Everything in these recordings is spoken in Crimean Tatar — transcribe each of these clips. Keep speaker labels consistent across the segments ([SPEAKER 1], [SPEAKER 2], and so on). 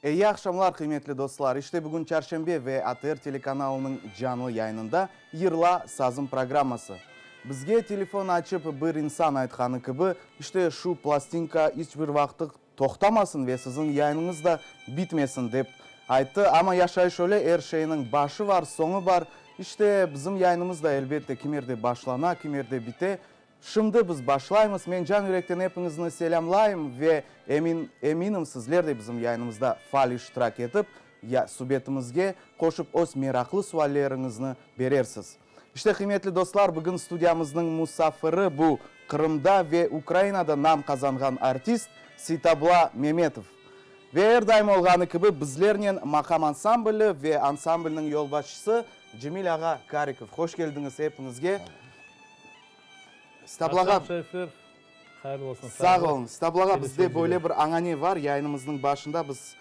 [SPEAKER 1] Eyi aqşamlar, qıymetli dostlar! İşte bugün çarşenbe ve ATR telekanalınıñ canlı yayınında Yırla, sazım programması. Bizge telefon açıp bir insan aytqanı kibi, işte şu plastinka iç bir vaqtı toqtamasın ve siziñ yayınıñız da bitmesin dep ayttı. Amma yaşayış öyle, er şeyniñ başı bar, soñu bar. İşte bizim yayınımız da elbette kimerde başlana, kimerde bite. Şimdi biz başlaymız. Men can yürekten epiñizni selâmlayım ve emin, eminim, sizler de bizim yayınımızda faal iştirak etip, ya subetimizge qoşıp öz meraqlı sualleriñizni berersiz. İşte, qıymetli dostlar, bugün studiyamıznıñ musafiri bu, Qırımda ve Ukrainada nam qazanğan artist Seytabla Memetov. Ve er daim olğanı kibi bizlernen Maqam ansambli ve ansamblniñ yolbaşçısı Cemil ağa Karikov. Hoş keldiñiz epiñizge. Seytabla ağa.
[SPEAKER 2] Aqşam şerifler, hayırlı olsun.
[SPEAKER 1] Sağ oluñ. Seytabla ağa, bizde böyle bir añane var, yayınımıznıñ başında biz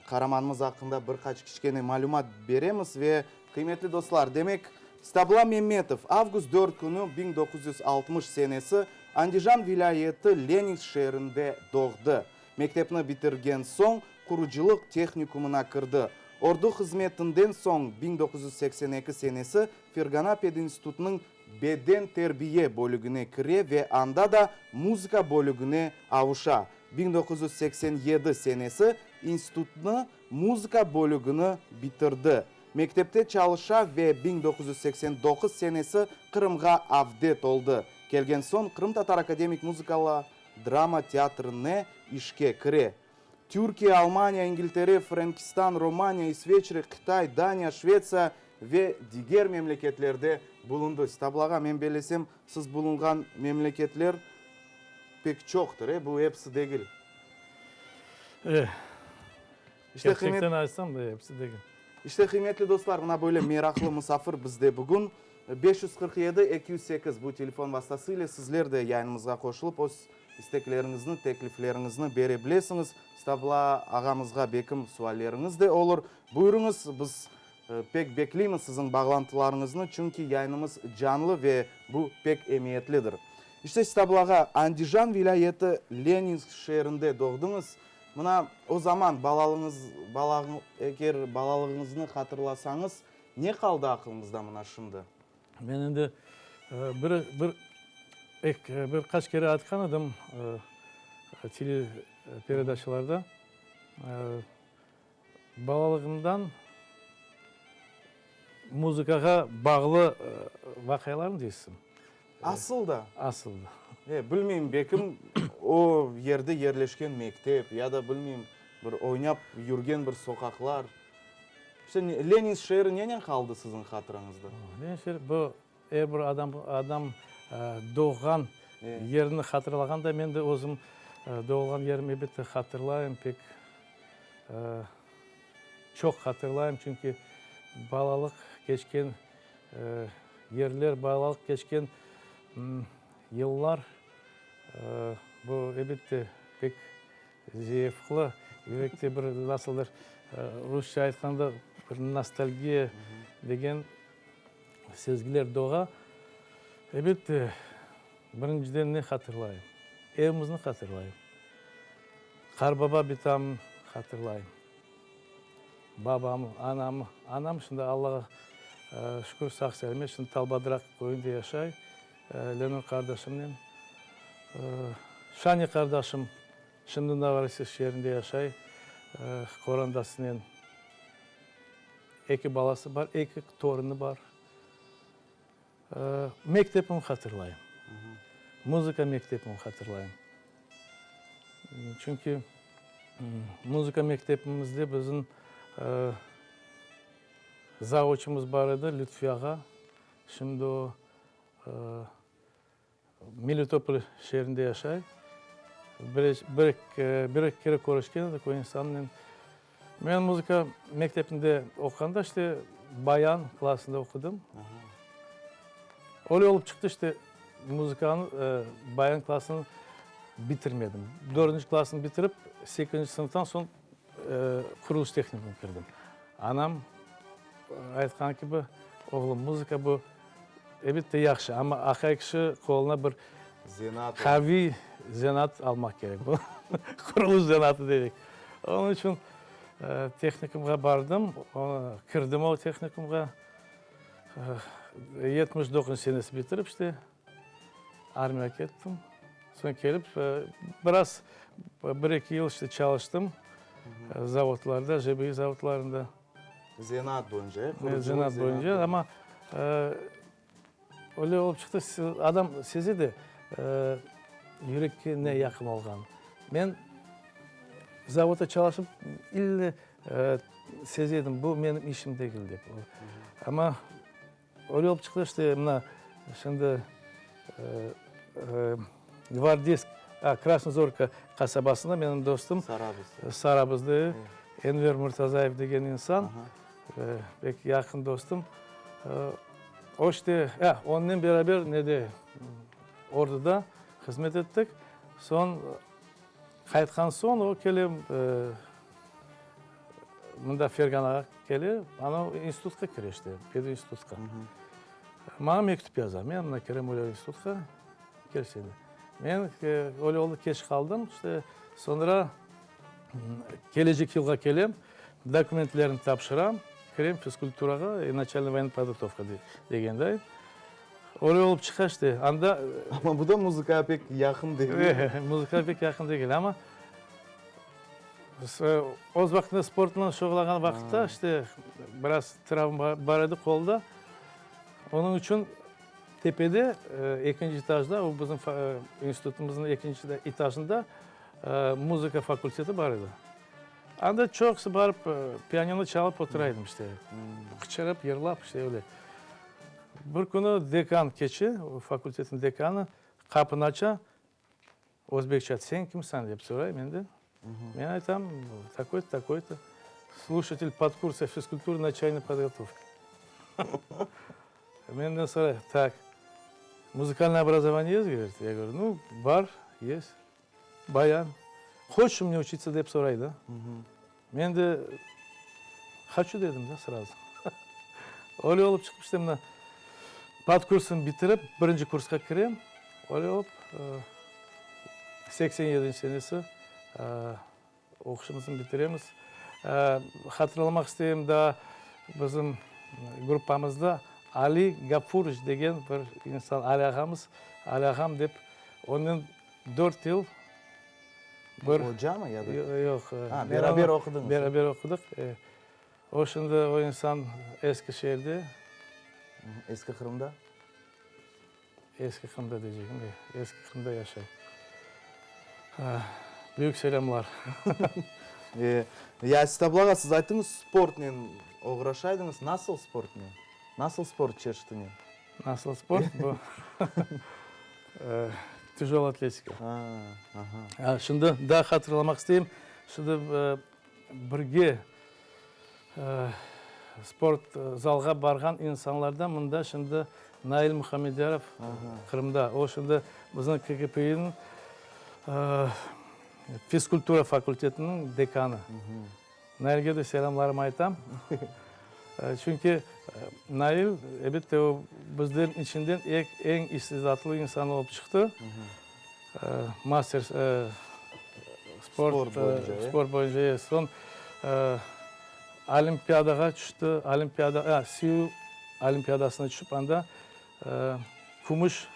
[SPEAKER 1] Qaramanımız aqqında bir qaç kiçkene malümat beremiz ve, qıymetli dostlar, demek, Stabla Memetov avgust dört künü 1960 senesi Andijan vilâyeti Leninsk şeerinde doğdı. Mektepni bitirgen soñ qurucılıq tehnikumına kirdi. Ordu hızmetinden soñ 1982 senesi Fergana pedinstitutınıñ beden terbiye bölügine kire ve anda da muzıka bölügine avuşa. 1987 senesi institutnı muzıka bölügini bitirdi. Mektepte çalışa ve 1989 senesi Qırımğa avdet oldı. Kelgen soñ Qırımtatar akademik muzıkalı drama teatrine işke kire. Türkiye, Almaniya, İngiltere, Frenkistan, Romaniya, İsveçre, Qıtay, Daniya, Şvetsiya ve diger memleketlerde bulundı. Stabla ağa, men bellesem, siz bulunğan memleketler pek çoqtır, e, bu episi degil.
[SPEAKER 2] Eh, kerçekten aytsam, episi degil.
[SPEAKER 1] İşte, qıymetli dostlar, mına böyle meraqlı musafir bizde bugün. 547 208 bu telefon vastası ile sizler de yayınımızğa qoşulıp, öz istekleriñizni, teklifleriñizni bere bilesiñiz. Stabla ağamızğa bekim sualleriñiz de olur. Buyurıñız, biz pek bekleymiz siziñ bağlantılarıñıznı, çünki yayınımız canlı ve bu pek emiyetlidir. İşte, Stabla ağa, Andijan vilâyeti Leninsk şeerinde doğdıñız. Mına, o zaman balalıñız, eger balalığıñıznı hatırlasañız, ne qaldı aqılıñızda mına şimdi?
[SPEAKER 2] Men endi bir, bir, bir qaç kere aytqan edim teleperedaçalarda, balalığımdan muzıkağa bağlı vaqialarnı deysiñ.
[SPEAKER 1] Asıl da.
[SPEAKER 2] Asıl da.
[SPEAKER 1] E, bilmeyim, belkim o yerde yerleşken mektep ya da bilmeyim, bir oynap yürgen bir soqaqlar. İşte, Leninsk şeeri nenen qaldı siziñ hatırañızda?
[SPEAKER 2] Leninsk şeeri, bu er bir adam, adam doğğan yerini hatırlağanda, men de özüm doğulğan yerimi elbette hatırlayım, pek çoq hatırlayım, çünki balalıq keçken Yerler, balalıq keçken yıllar, bu, elbette, pek zevqlı, yürekte bir nasıldır, rusça aytqanda, bir nostalgiya degen sezgiler doğa. Elbette, birinciden ne hatırlayım? Evimizni hatırlayım. Qarbaba bitamnı hatırlayım. Babamı, anamı, anam şimdi Allağa şükür sağ-selâmet, şimdi Talbadraq köyünde yaşay, Lenur qardaşımnen. Şani qardaşım şimdi Novorossiysk şeerinde yaşay, qorandasınen. Eki balası bar, eki torunı bar. Mektepimi hatırlayım. Muzıka mektepimi hatırlayım. Çünki muzıka mektepimizde bizim zavuçımız bar edi, Lütfi ağa. Şimdi o Melitopol şeerinde yaşay. Bir, bir eki kere körüşken edik o insannen. Men muzıka mektepinde oquğanda, işte, bayan klassında oqudım. Öyle olıp çıqtı, işte, muzıkanı, bayan klassını bitirmedim. Dördünci klassnı bitirip, sekizinci sınıftan soñ qurulış tehnikumına kirdim. Anam aytqanı kibi, oğlum, muzıka bu, elbette, yahşı, amma aqay kişi qoluna bir qaviy zenaat almaq kerek. Qurulış zenaatı deyik. Onıñ içün. Tehnikumğa bardım, kirdim o tehnikumğa. 79 senesi bitirip işte armiyağa kettim. Soñ kelip biraz bir-eki yıl işte çalıştım zavodlarda, JBI zavodlarında.
[SPEAKER 1] Zenaat boyunca, e?
[SPEAKER 2] Qurucılıq zenaat boyunca, amma öyle olıp çıqtı, adam seze de yürekke ne yaqın olğanı. Men zavodda çalışıp ille seze edim, bu menim işim degil dep. Amma öyle olıp çıqtı, işte mına şimdi Gvardeysk, Krasnaya Zorka qasabasında menim dostum
[SPEAKER 1] Sarabuzda,
[SPEAKER 2] Sarabuzda Enver Murtazayev degen insan, pek yaqın dostum. O işte, onınen beraber nede, orduda hızmet ettik. Soñ qaytqan soñ o kele mında Ferganağa kele, ana institutqa kire işte, pedinstitutqa. Maña mektüp yaza, men mında kirem öyle institutqa, kel sen de. Men öyle oldı, keç qaldım, işte soñra kelecek yılğa kelem, dokumentlerimni tapşıram, kirem fizkulturağa, načalnıy voyennıy podgotovka degenday. Öyle olıp çıqa işte, anda...
[SPEAKER 1] Amma bu da muzıkağa pek yaqın degil.
[SPEAKER 2] Muzıkağa pek yaqın degil, amma öz vaqtında sportla şuğullanğan vaqıtta işte biraz travma bar edi qolda. Onıñ içün tepede, ekinci etajda, o bizim institutımıznıñ ekinci etajında muzıka fakulteti bar edi. Anda çoqusı barıp pianino çalıp otura edim işte, qıçırıp, yırlap, işte öyle. Bir künü dekan keçe, fakultetniñ dekanı, qapını aça, özbekçe, Sen kimsan? dep soray menden. Men aytam, takoy-to, takoy-to, sluşatel podkursa fizkulturı načalnıy podgotovki. Menden soray, tak, muzıkalnıy obrazovaniye est, govorit? Ya govoryu, nu, bar, est. Bayan, Hoçeş u menya uçitsa? dep soray da. Men de Hoçu dedim da srazu. Öyle olıp çıqıp işte mına podkursnı bitirip birinci kursqa kirem. Öyle olıp 87 senesi oquşımıznı bitiremiz. Hatırlamaq isteyim daa bizim gruppamızda Ali Gafuroviç degen bir insan, Ali ağamız, Ali ağam dep onen dört yıl bir...
[SPEAKER 1] Ocamı ya da?
[SPEAKER 2] Yoq.
[SPEAKER 1] Ha, beraber oqudıñız.
[SPEAKER 2] Beraber oqudıq. O şimdi o insan Eski şeerde.
[SPEAKER 1] Eski Qırımda?
[SPEAKER 2] Eski Qırımda deycegim, e, Eski Qırımda yaşay. Büyük selâmlar.
[SPEAKER 1] E, ya Sitabla ağa, siz ayttıñız, sportnen oğraşaydıñız. Nasıl sportnen? Nasıl sport çeşitinen?
[SPEAKER 2] Nasıl sport? Bu tüjol atletika.
[SPEAKER 1] Aha.
[SPEAKER 2] Şimdi daa hatırlamaq isteyim, şimdi birge sport zalğa barğan insanlardan mında şimdi Nail Muhammediyarov Qırımda, o şimdi bizim KGPİniñ fizkultura fakultetiniñ dekanı. Nailge de selâmlarımı aytam. Çünki Nail, elbette, o bizler içinden eñ istidatlı insan olıp çıqtı. Master sport sport boyunca, e, soñ olimpiadağa tüşti, olimpiada, a, Seul olimpiadasına tüşip, anda kümüş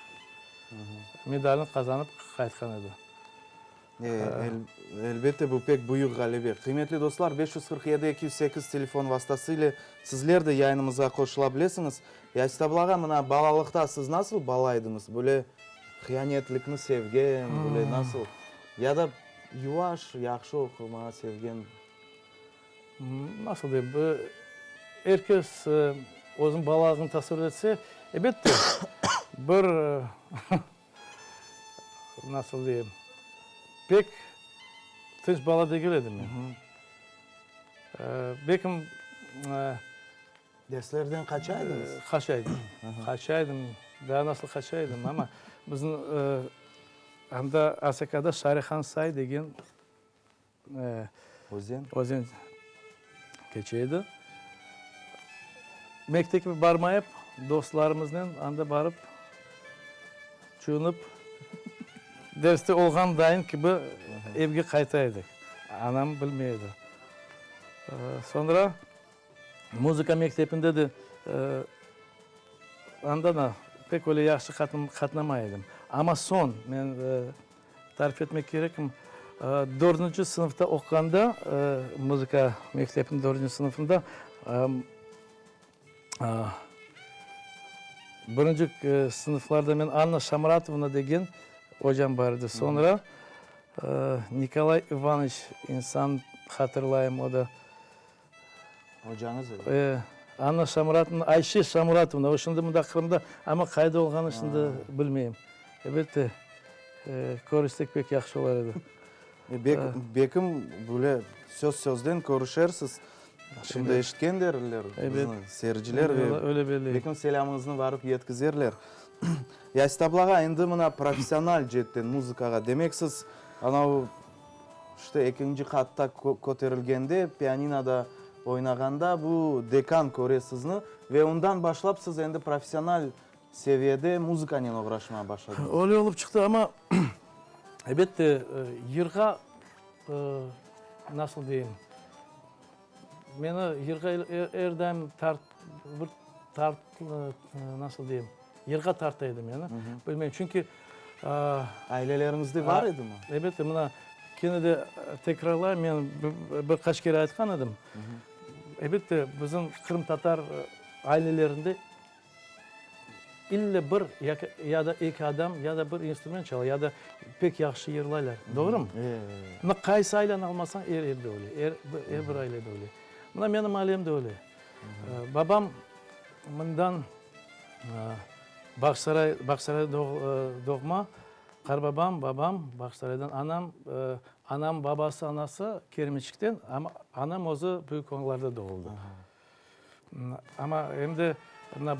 [SPEAKER 2] medalini qazanıp qaytqan edi.
[SPEAKER 1] E, elbette, bu pek büyük ğalebe. Qıymetli dostlar, 547 208 telefon vastası ile sizler de yayınımızğa qoşula bilesiñiz. Yasit ablağa, mına, balalıqta siz nasıl bala ediñiz? Böyle hıyanetlikni sevgen, böyle nasıl? Ya da yuvaş, yahşı oqumağa sevgen?
[SPEAKER 2] Nasıl deyim, er kes özüniñ balalığını tasavur etse, elbette, bir, nasıl deyim, pek tınç bala degil edim men. Belkim...
[SPEAKER 1] Derslerden qaça ediñiz?
[SPEAKER 2] Qaça edim. Qaça edim. Daa nasıl qaça edim, amma bizim anda Asakada Şarihan say degen
[SPEAKER 1] özen
[SPEAKER 2] özen keçe edi. Mektepke barmayıp, dostlarımıznen anda barıp, çunıp, derste olğan dayın kibi evge qayta edik. Anam bilmey edi. Soñra muzıka mektebinde de anda da pek öyle yahşı qatnamay edim. Amma soñ men tarif etmek kerekim, dördünci sınıfta oquğanda, muzıka mektebiniñ dördünci sınıfında Birinci sınıflarda men Anna Şamratovna degen ocam bar edi. Soñra Nikolay İvanoviç insan hatırlayım, o da.
[SPEAKER 1] Ocañız edi? E,
[SPEAKER 2] Anna Şamratovna, Ayşe Şamratovna, o şimdi mında Qırımda, amma qayda olğanı şimdi bilmeyim. Elbette, körüşsek pek yahşı olar edi.
[SPEAKER 1] Bekim, böyle söz sözden körüşersiz. Şimdi eşitkendirler bizni seyirciler ve bekim selâmıñıznı varıp yetkizerler. Yasit ablağa endi mına professional cetten muzıkağa, demek siz anavı işte ekinci qatta köterilgende pianinoda oynağanda bu dekan köre sizni ve ondan başlap siz endi professional seviyede muzıkanen oğraşmağa başladıñız.
[SPEAKER 2] Öyle olıp çıqtı, amma elbette yırğa nasıl deyim, Meni yırğa er daim tart, bir tart, nasıl deyim, yırğa tarta edi meni. Bilmeyim, çünki...
[SPEAKER 1] Aileleriñizde bar edimi?
[SPEAKER 2] Elbette, mına, kene de tekrarlayım, men bir qaç kere aytqan edim. Elbette, bizim qırımtatar ailelerinde İlle bir ya da eki adam, ya da bir instrument çala, ya da pek yahşı yırlaylar. Doğrumı? Mına qaysı aileni almasañ, er evde öyle, er, er bir ailede öyle. Mına menim ailemde öyle. Babam mından Bağçasaray, Bağçasaray doğma, qarbabam, babam Bağçasaraydan, anam, anam babası, anası Kermençikten, amma anam özü Büyük Onlarda doğuldı. Amma em de mına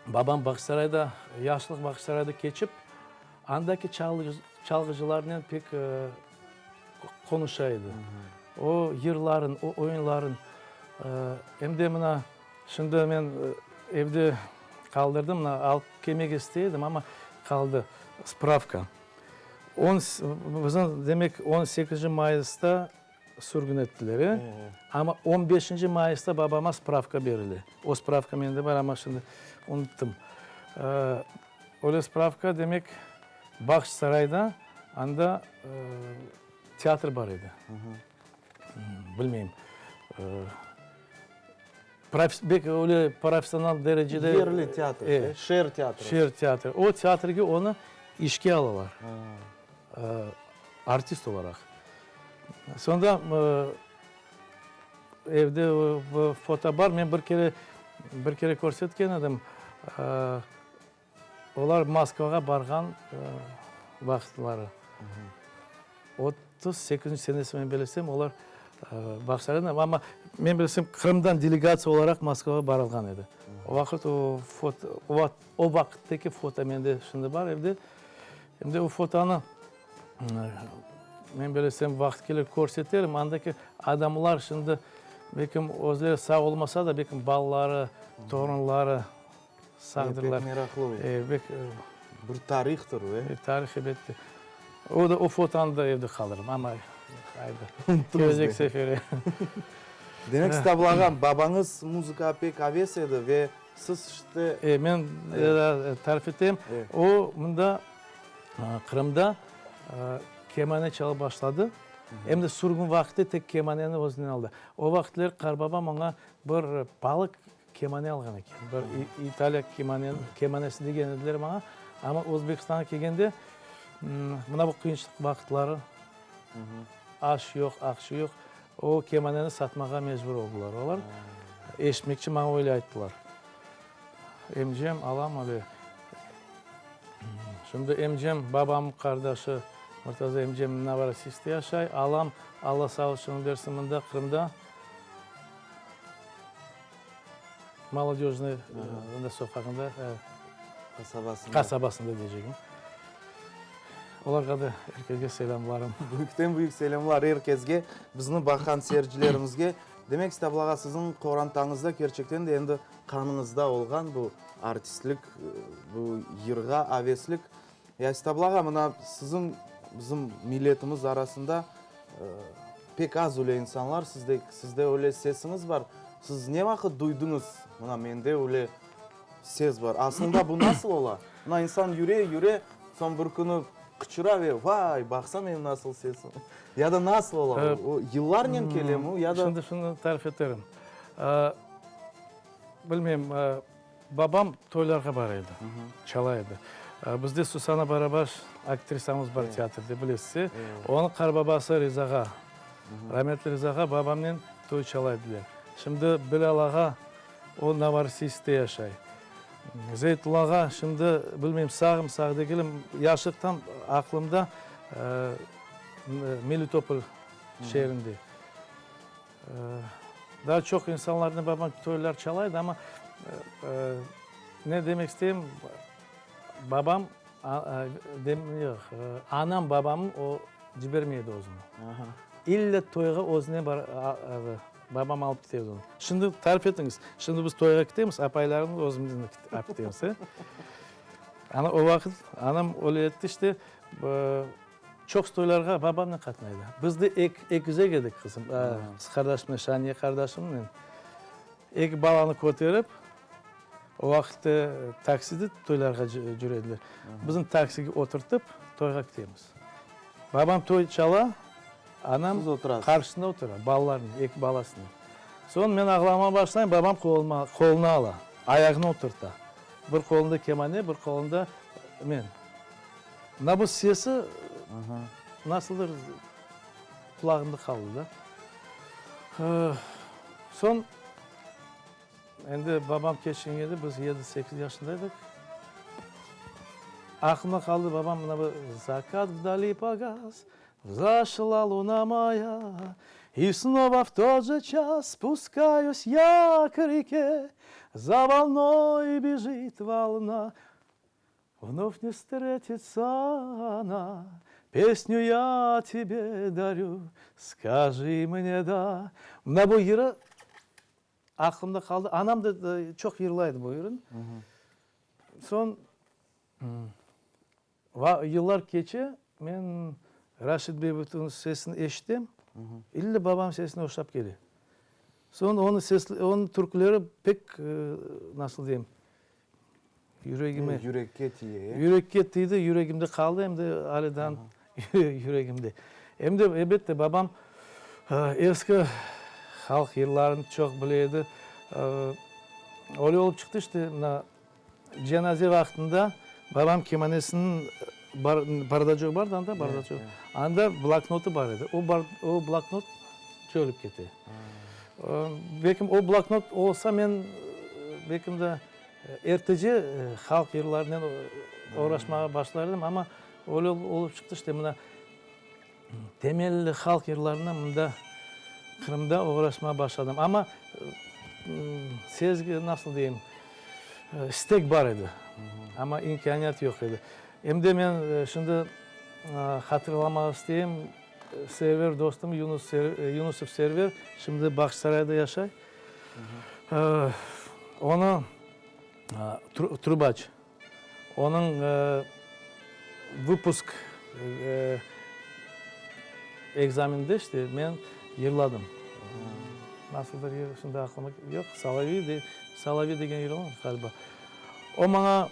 [SPEAKER 2] babam Bağçasarayda, yaşlıq Bağçasarayda keçip, andaki çalğıcılarnen pek qonuşa edi. O yırların, o oyunların. Em de mına şimdi men evde qaldırdım, mına alıp kelmek istey edim, amma qaldı spravka. On, bizim demek on sekizinci mayısta Sürgün ettiler, e? Amma on beşinci mayısta babama spravka berile. O spravka mende bar, amma şimdi unuttım. Öyle spravka, demek, Bağçasarayda anda teatr bar edi. Bilmeyim, bek öyle professional derecede.
[SPEAKER 1] Yerli teatr, şeer teatrı.
[SPEAKER 2] Şeer teatrı. O teatrge onı işke alalar. Artist olaraq. Soñra evde foto bar, men bir kere, bir kere körsetken edim. Olar Moskvağa barğan vaqıtları. 38-nci senesi men bilsem, olar Bağçasaraydan, amma men bilsem, Qırımdan delegatsiya olaraq Moskvağa barılğan edi. O vaqıt o foto, o vaqıttaki foto mende şimdi bar evde. Em de o fotonı men bilsem, vaqıt kelir körseterim. Andaki adamlar şimdi belkim özleri sağ olmasa da, belkim balaları, torunları sağdırlar.
[SPEAKER 1] Pek meraqlı o.
[SPEAKER 2] Pek.
[SPEAKER 1] Bir tarihtır o, e?
[SPEAKER 2] Tarih, elbette. O da, o fotonı da evde qaldırdım, amma aydı, kelecek seferi.
[SPEAKER 1] Demek, Stabıl ağa, babañız muzıkağa pek aves edi ve Siz işte.
[SPEAKER 2] E, men tarif eteyim. O, mında, Qırımda kemane çalıp başladı. Em de sürgün vaqtı tek kemaneni özüne aldı. O vaqıtler qarbabam oña bir paalı kemane alğan eken. Bir İtaliya kemanesi degen ediler maña. Amma Özbekistanğa kelgende, mına bu qıyınçılıq vaqıtları, aş yoq, aqça yoq. O kemaneni satmağa mecbur oldılar olar. Eşitmekçi maña öyle ayttılar. Emcem, alam öyle. Şimdi emcem, babamnıñ qardaşı Murtaza emcem Novorossiyskte yaşay. Alam, Alla sağlıqçılığını bersin, mında, Qırımda, Molodöjnıy soqağında,
[SPEAKER 1] Qasabasında.
[SPEAKER 2] Qasabasında deycegim. Olarğa da er kesge selâmlarım.
[SPEAKER 1] Büyükten-büyük selâmlar er kesge, bizni baqqan seyircilerimizge. Demek, Stabıl ağa, siziñ qorantañızda kerçekten de endi qanıñızda olğan bu artistlik, bu yırğa aveslik. Ya, Stabıl ağa, mına siziñ bizim milletimiz arasında. Pek az öyle insanlar sizde, sizde öyle sesiñiz bar. Siz ne vaqıt duydıñız, mına mende öyle ses bar? Aslında bu nasıl ola? Mına insan yüre, yüre, soñ bir künü qıçıra ve vay, baqsa menim nasıl sesim. Ya da nasıl ola? O yıllarnen kelemi ya da.
[SPEAKER 2] Şimdi şunı tarif eterim. Bilmeyim, babam toylarğa bara edi, çala edi. Bizde Susana Barabaş aktrisamız bar teatrde, bilesiz, onıñ qarbabası Riza ağa, rametli Riza ağa babamnen toy çala ediler. Şimdi Bilâl ağa, o Novorossiyskte yaşay. Zeytulla ağa, şimdi bilmeyim sağım, sağ degilim, yaşlıqtan aqlımda Melitopol şeerinde. Daa çoq insanlarnen babam toylar çala edi, amma ne demek isteyim, babam, yoq, anam babamnı o cibermey edi özüni. İlle toyğa özüne babam alıp kete edi onı. Şimdi tarif etiñiz, şimdi biz toyğa ketemiz, apaylarımız özümiznen alıp ketemiz, e? Ana o vaqıt anam öyle etti işte, Çoq toylarğa babamnen qatnay edi. Biz de ekizek edik qızım, qız qardaşımnen, Şaniye qardaşımnen. Eki balanı köterip, o vaqıtte takside toylarğa cüre ediler. Bizni taksige oturtıp, toyğa ketemiz. Babam toy çala, anam qarşısında otura, balalarnen, eki balasınen. Soñ men ağlamağa başlayım, babam qoluna ala, ayağına oturta. Bir qolunda kemane, bir qolunda men. Mına bu sesi nasıldır qulağımda qaldı da. Soñ endi babam keçken edi, biz yedi-sekiz yaşında edik. Aqlımda qaldı, babam mına bu Zakat vdali pogas, vzaşla luna moya, i snova v tot же час spускаюсь ya k reke, za volnoy bejit volna. Vnov ne vstretitsa ona, Pesnü ya tebe darü, Skajı mne da. Mına bu yırı aqlımda qaldı. Anam da çoq yırlay edi bu yırını. Soñ yıllar keçe, men Raşid Beybutovnıñ sesini eşitem, ille babam sesine oşap kele. Soñ onıñ türküleri pek, nasıl deyim, Yüregime.
[SPEAKER 1] Yürekke tiye, e?
[SPEAKER 2] Yürekke tiydi, yüregimde qaldı, em de ale daa yüregimde. Em de, elbette, babam eski halq yırlarını çoq bile edi. Öyle olıp çıqtı işte, mına, cenaze vaqtında babam kemanesiniñ bardacogı bar da anda, bardacog, anda bloknotı bar edi. O bloknot coyulıp kete. Belkim o bloknot olsa, men belkim de ertece halq yırlarınen oğraşmağa başlar edim, amma öyle olıp çıqtı işte, mına temelli halq yırlarınen mında Qırımda oğraşmağa başladım. Amma sezgi, nasıl deyim, istek bar edi, amma imkâniyat yoq edi. Em de men şimdi hatırlamağa isteyim, Server dostum Yunus Yunusov Server şimdi Bağçasarayda yaşay. Onı trubaç, onıñ vıpusk ekzameninde işte men yırladım. Nasıldır yır, şimdi aqlıma yoq, Solovyey, Solovyey degen yır ğaliba. O maña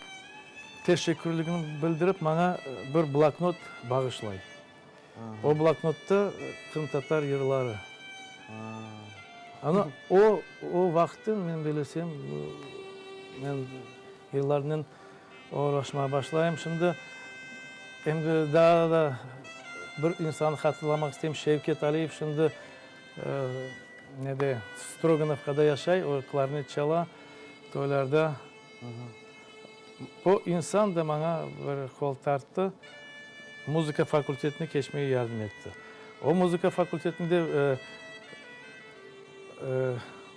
[SPEAKER 2] teşekkürligini bildirip, maña bir bloknot bağışlay. O bloknotta qırımtatar yırları. Ana o, o vaqıttan men bilesem, men yırlarnen oğraşmağa başlayım. Şimdi em de daa da bir insannı hatırlamaq isteyim, Şevket Aliyev şimdi nede, Strogonovkada yaşay, o klarnet çala toylarda. O insan da maña bir qol tarttı, muzıka fakultetine keçmege yardım etti. O muzıka fakultetinde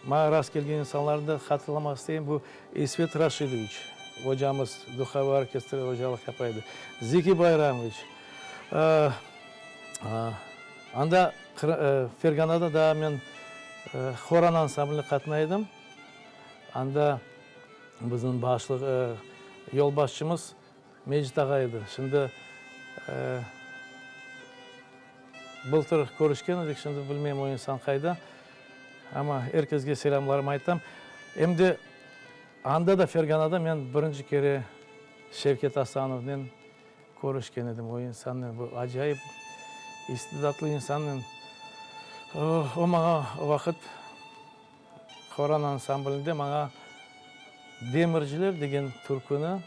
[SPEAKER 2] maña rast kelgen insanlarnı da hatırlamaq isteyim, bu İsmet Raşidoviç, ocamız, duhovoy orkestrde ocalıq yapa edi, Zeki Bayramoviç, anda Ferganada daa men Horan ansambline qatnay edim, anda Bizim başlıq, yolbaşçımız Mecit ağa edi. Şimdi. Bıltır körüşken edik, şimdi bilmeyim o insan qayda. Amma er kesge selâmlarımı aytam. Em de anda da Ferganada men birinci kere Şevket Asanovnen körüşken edim. O insannen, bu acayip istidatlı insannen. O maña o vaqıt Horan ansamblinde maña Demirciler degen türküni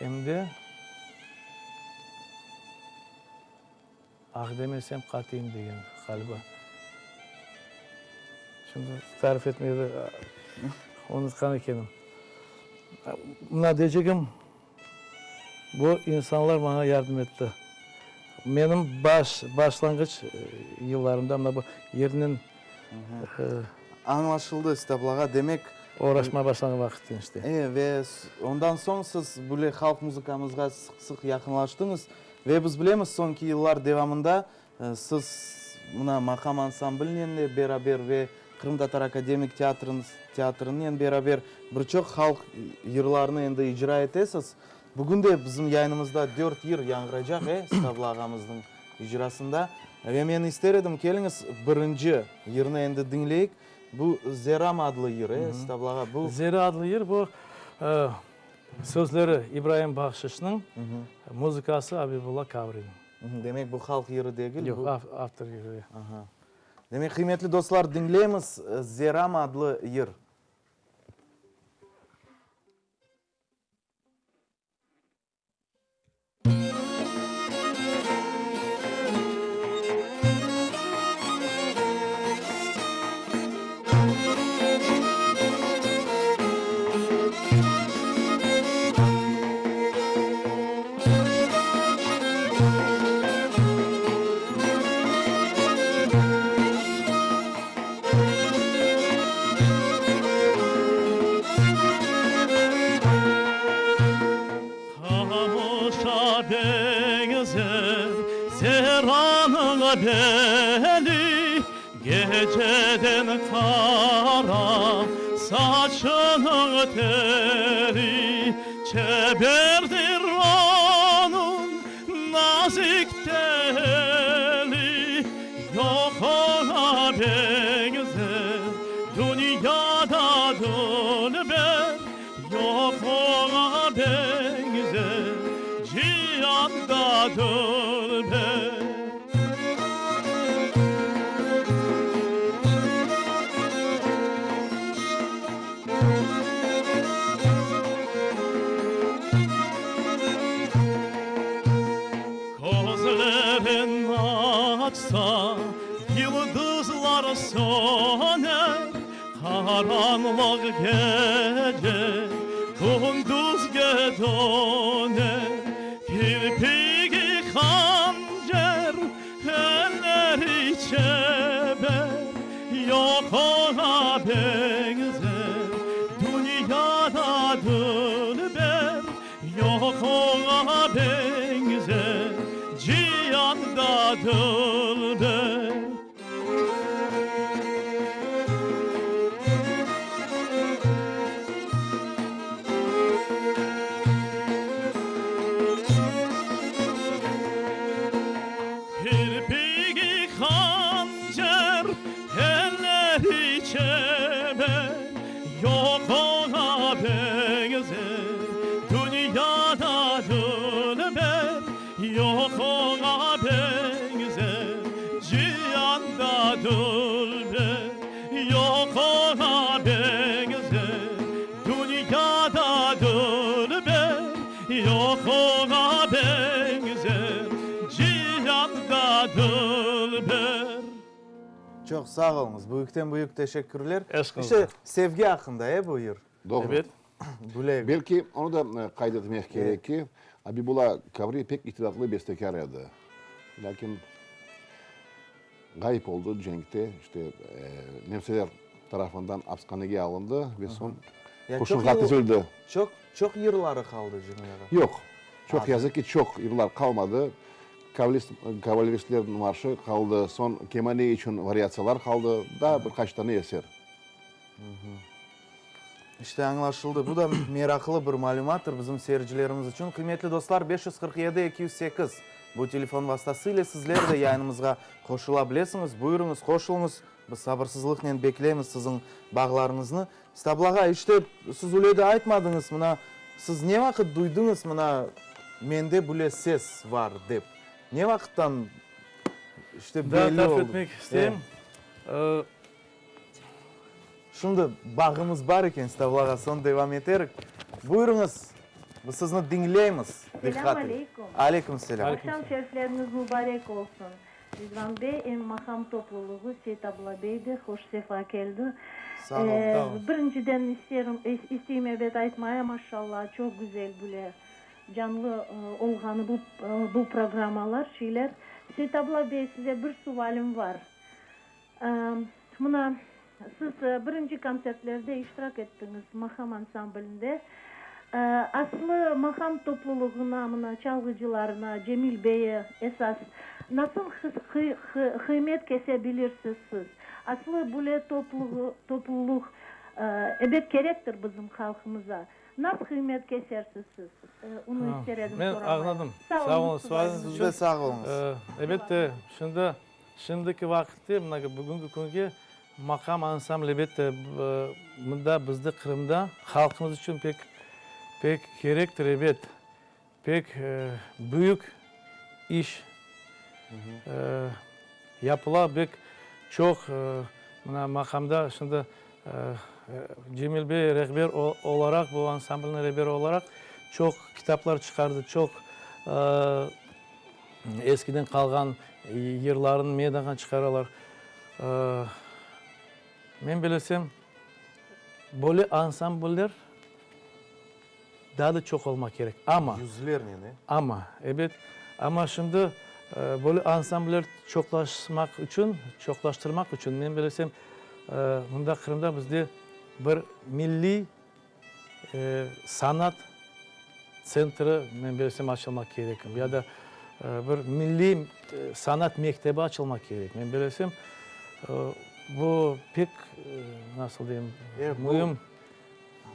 [SPEAKER 2] em de Ah demesem qatiyim degen ğaliba. Şimdi tarif etmege de unutqan ekenim. Mına deycegim, bu insanlar maña yardım etti. Menim baş, başlanğıç yıllarımda mına bu yernen
[SPEAKER 1] Añlaşıldı, Stablağa. Demek.
[SPEAKER 2] Oğraşmağa başlağan vaqıtten işte.
[SPEAKER 1] E, ve ondan soñ siz böyle halq muzıkamızğa sıq-sıq yaqınlaştıñız. Ve biz bilemiz, soñki yıllar devamında siz mına Maqam ansamblinen de beraber ve Qırımtatar akademik teatrınen beraber bir çoq halq yırlarını endi icra etesiz. Bugün de bizim yayınımızda dört yır yañğıracaq, e, Stavla ağamıznıñ icrasında. Ve men ister edim, keliñiz, birinci yırnı endi diñleyik. Bu Zeram adlı yır, e, Stavla ağa? Bu.
[SPEAKER 2] Zera adlı yır, bu sözleri İbraim Bahşışnıñ, muzıkası Abibulla Kavriniñ.
[SPEAKER 1] Demek, bu halq yırı degil, bu.
[SPEAKER 2] Yoq, avtor yırı.
[SPEAKER 1] Aha. Demek, qıymetli dostlar, diñleymiz Zeram adlı yır.
[SPEAKER 3] Qamışa beñzer Zeranıñ beli, Geceden qara saçınıñ teli, Çeberdir onıñ nazik teli, Yoq oña beñzer dünyada dülber, Yoq oña beñzer cianda dülber. Közlerin açsa, yıldızlar söner, Qaranlıq gece kündüzge döner. Kirpigi hancer, elleri çeber, Yoq oña beñzer dünyada dülber, Yoq oña beñzer cianda dülber. Kirpigi hancer, elleri çeber, Yoq oña beñzer dünyada dülber, Yoq oña beñzer cianda dülber, Yoq oña beñzer dünyada dülber, Yoq oña beñzer cianda dülber.
[SPEAKER 1] Çoq sağ oluñız, büyükten-büyük teşekkürler.
[SPEAKER 2] Eşq
[SPEAKER 1] İşte, sevgi aqqında, e, bu yır?
[SPEAKER 4] Doğru.
[SPEAKER 2] Ebet.
[SPEAKER 1] Böyle.
[SPEAKER 4] Belki onı da qayd etmek kerek ki, Abibulla Kavri pek itidatlı bestekâr edi. Lâkin ğayıp oldı cenkte, işte, nemseler tarafından apshanege alındı ve soñ qurşunğa tizildi.
[SPEAKER 1] Çoq, çoq yırları qaldı, Cemil ağa?
[SPEAKER 4] Yoq. Çoq yazıq ki, çoq yırlar qalmadı. Kavaleristlerniñ marşı qaldı, soñ kemane içün variatsiyalar qaldı, daa bir qaç tane eser.
[SPEAKER 1] İşte, añlaşıldı. Bu da meraqlı bir malümattır bizim seyircilerimiz içün. Qıymetli dostlar, 547 208. Bu telefon vastası ile sizler de yayınımızğa qoşula bilesiñiz. Buyurıñız, qoşulıñız. Biz sabırsızlıqnen bekleymiz siziñ bağlarıñıznı. Stabla ağa, işte, siz öyle de aytmadıñız, mına, siz ne vaqıt duydıñız, mına, mende böyle ses var dep? Ne vaqıttan, işte, belli
[SPEAKER 2] Daa
[SPEAKER 1] oldı?
[SPEAKER 2] tarif etmek isteyim.
[SPEAKER 1] Şimdi bağımız bar eken, Stavla ağa, soñ devam eterik. Buyurıñız, biz sizni diñleymiz
[SPEAKER 5] Selâm aleykum.
[SPEAKER 1] Aleyküm selâm.
[SPEAKER 5] Aqşam şerifleriñiz mübarek olsun. Rizvan bey, em maqam toplulığı Seytabla bey de hoş sefa keldi.
[SPEAKER 1] Sağ olun.
[SPEAKER 2] Sağ olun.
[SPEAKER 5] Birinciden isterim, isteyim ebet aytmaya, maşallah, çoq güzel bile canlı olğanı bu bu programmalar, şeyler. Seytabla bey, size bir suvalim var. Mına, siz birinci kontsertlerde iştirak ettiñiz maqam ansamblinde. Aslı maqam toplulığına, mına, çalğıcılarına, Cemil beye esas nasıl qıymet kese bilirsiz siz? Aslı böyle topluluq ebet kerektir bizim halqımıza. Nasıl qıymet kesersiz siz? Onı ister edim
[SPEAKER 2] Men
[SPEAKER 5] soramaya.
[SPEAKER 2] añladım.
[SPEAKER 5] Sağ
[SPEAKER 2] Sağ
[SPEAKER 5] oluñız,
[SPEAKER 2] oluñız sualiñiz
[SPEAKER 1] Siz
[SPEAKER 2] içün.
[SPEAKER 1] de sağ oluñız.
[SPEAKER 2] Elbette, şimdi Şimdiki vaqıtte, mına bugünki künge maqam ansambli, elbette, mında bizde Qırımda halqımız içün pek, pek kerektir, ebet, pek büyük iş yapıla, pek çoq mına maqamda şimdi Cemil bey rehber olaraq, bu ansamblniñ reberi olaraq çoq kitaplar çıqardı, çoq Eskiden qalğan yırlarnı meydanğa çıqaralar. Men bilesem, böyle ansambller daa da çoq olmaq kerek. Amma.
[SPEAKER 1] Yüzlernen, e?
[SPEAKER 2] Amma, ebet. Amma şimdi böyle ansambller çoqlaşmaq içün, çoqlaştırmaq içün, men bilesem, mında Qırımda bizde bir milliy Sanat tsentri, men bilsem, açılmaq kerek, ya da bir milliy sanat mektebi açılmaq kerek. Men bilsem, bu pek, nasıl deyim, müim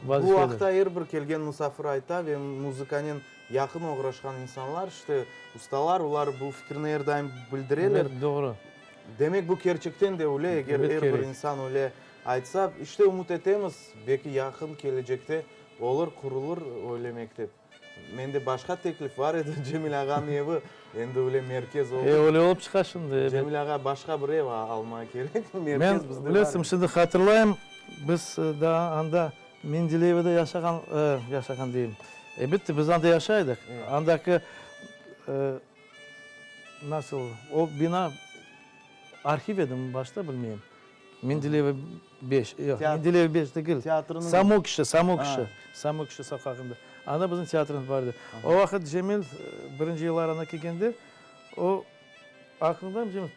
[SPEAKER 2] vazifeler.
[SPEAKER 1] Bu aqta er bir kelgen musafir ayta ve muzıkanen yaqın oğraşqan insanlar, işte, ustalar, olar bu fikirni er daim bildireler.
[SPEAKER 2] Doğru.
[SPEAKER 1] Demek, bu kerçekten de öyle, eger er bir insan öyle Aytsa, işte ümüt etemiz, belki yaqın kelecekte olur, qurulır öyle mektep. Mende başqa teklif bar edi, Cemil ağanıñ evi endi öyle merkez oldı.
[SPEAKER 2] E, öyle olıp çıqa şimdi, ebet.
[SPEAKER 1] Cemil ağa başqa bir ev almaq kerek, merkez
[SPEAKER 2] Men,
[SPEAKER 1] bizde bar.
[SPEAKER 2] bilesiñ, şimdi hatırlayım, biz daa anda Mendeleyevada yaşağan, yaşağan deyim, elbette, biz anda yaşay edik. Andaki, nasıl, o bina arhiv edimi başta, bilmeyim. Mendeleyeva beş, yoq, Mendeleyeva beş degil, Samokişa, Samokişa, Samokişa soqağında. Anda bizim teatrımız bar edi. O vaqıt Cemil birinci yıllar anda kelgende, o, aqlıñdamı, Cemil,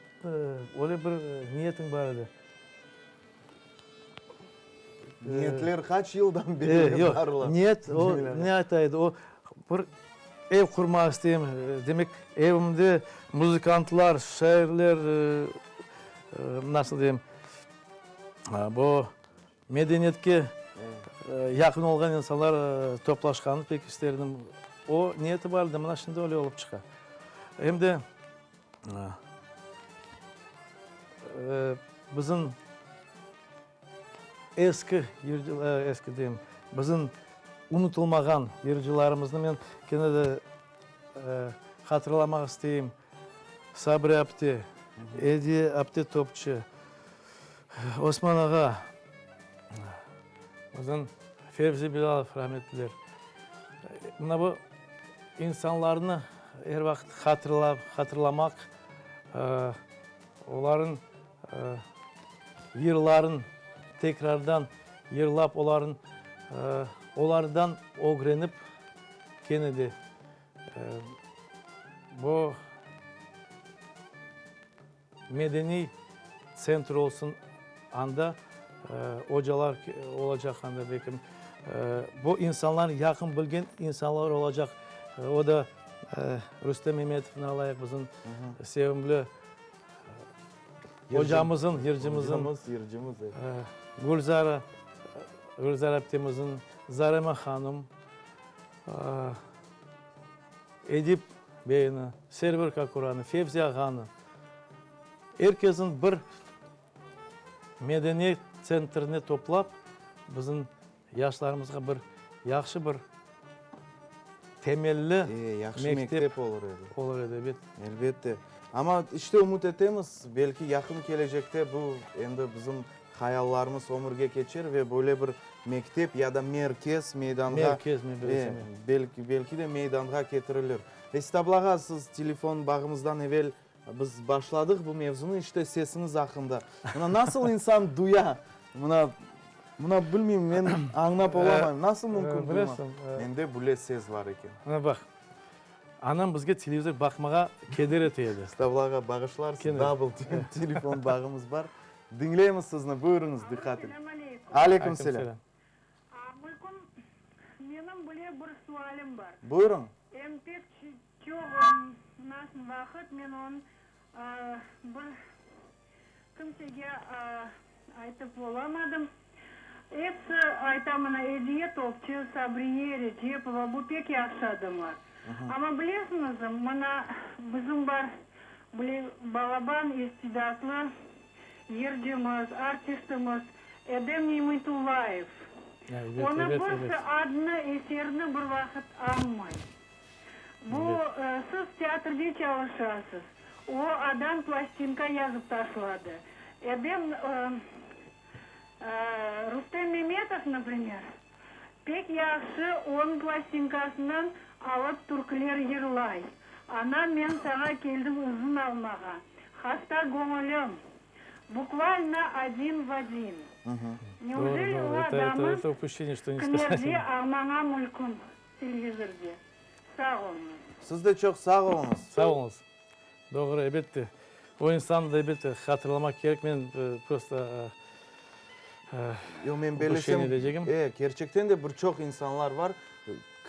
[SPEAKER 2] öyle bir niyetiñ bar edi.
[SPEAKER 1] Niyetler qaç yıldan beri barlar?
[SPEAKER 2] Yoq, niyet, o, ne ayta edi, o, bir ev qurmaq isteyim, demek, evimde muzıkantlar, şairler, nasıl deyim, bu medeniyetke yaqın olğan insanlar toplaşqanını pek ister edim. O niyeti bar edi, mına şimdi öyle olıp çıqa. Em de bizim eski yırcılar, eski deyim, bizim unutılmağan yırcılarımıznı men kene de hatırlamaq isteyim. Sabri apte, Ediye apte Topçı, Osman ağa, bizim Fevzi Bilâlov rahmetliler. Mına bu insanlarnı er vaqıt hatırlap, hatırlamaq, olarnıñ yırların tekrardan yırlap, olarnıñ, olardan ögrenip kene de Bu medeniy tsentr olsun, anda ocalar olacaq, anda belki bu insanlar yaqın bilgen insanlar olacaq. O da Rustem Memetovnı alayıq, bizim sevimli ocamızın, yırcımızın, Gülzara, Gülzara aptemizin, Zarema hanım. Edip. Beyni, Server Kakuranı, Fevzi ağanı, er kesni bir medeniyet tsentrine toplap, bizim yaşlarımızğa bir yahşı bir temelli
[SPEAKER 1] yahşı mektep olur edi.
[SPEAKER 2] Olur edi, ebet.
[SPEAKER 1] Elbette. Amma işte ümüt etemiz, belki yaqın kelecekte bu endi bizim hayallarımız ömürge keçer ve böyle bir mektep ya da merkez meydanğa,
[SPEAKER 2] Merkez, men bilesem,
[SPEAKER 1] belki, belki de meydanğa ketirilir. Resit ablağa siz telefon bağımızdan evel biz başladıq bu mevzunı, işte sesiñiz aqqında. Mına nasıl insan duya? Mına, mına bilmeyim, men añlap olamayım. Nasıl mümkün duymaq? Mende bile ses bar eken.
[SPEAKER 2] Mına baq, anam bizge televizor baqmağa keder ete edi.
[SPEAKER 1] Stavlağa bağışlarsız, double telefon bağımız bar. Diñleymiz sizni, buyurıñız, diqqat ile.
[SPEAKER 6] Selâm aleykum.
[SPEAKER 1] Aleyküm selâm.
[SPEAKER 6] Mülküm, menim bile bir sualim bar.
[SPEAKER 1] Buyurıñ.
[SPEAKER 6] Em pek çoq nasıl vaqıt men onı bir kimsege aytıp olamadım. Episi ayta mına Ediye Topçı, Sabriye Recepova bu pek yahşı adamlar. Amma bilesiñizmi, mına bizim bar bile balaban istidatlı Yırcımız, artistimiz Edem Nimetullayev. Onı birisi adını, eserini bir vaqıt añmay. Bu, siz teatrde çalışasız. O adam plastinka yazıp taşladı. Edem, Rustem Memetov, naprimer, pek yahşı onıñ plastinkasından alıp türküler yırlay. Anam, men saña keldim izin almağa. Hasta göñülim. Bukvalno odin v odin. Neujeli o adamı kimerde almaña mülkün televizorde? Sağ oluñız.
[SPEAKER 1] Siz de çoq sağ oluñız.
[SPEAKER 2] Sağ oluñız. Doğru, elbette. O insanı da elbette hatırlamaq kerek. Men prosto
[SPEAKER 1] Yoq, men bellesem, e, kerçekten de bir çoq insanlar bar,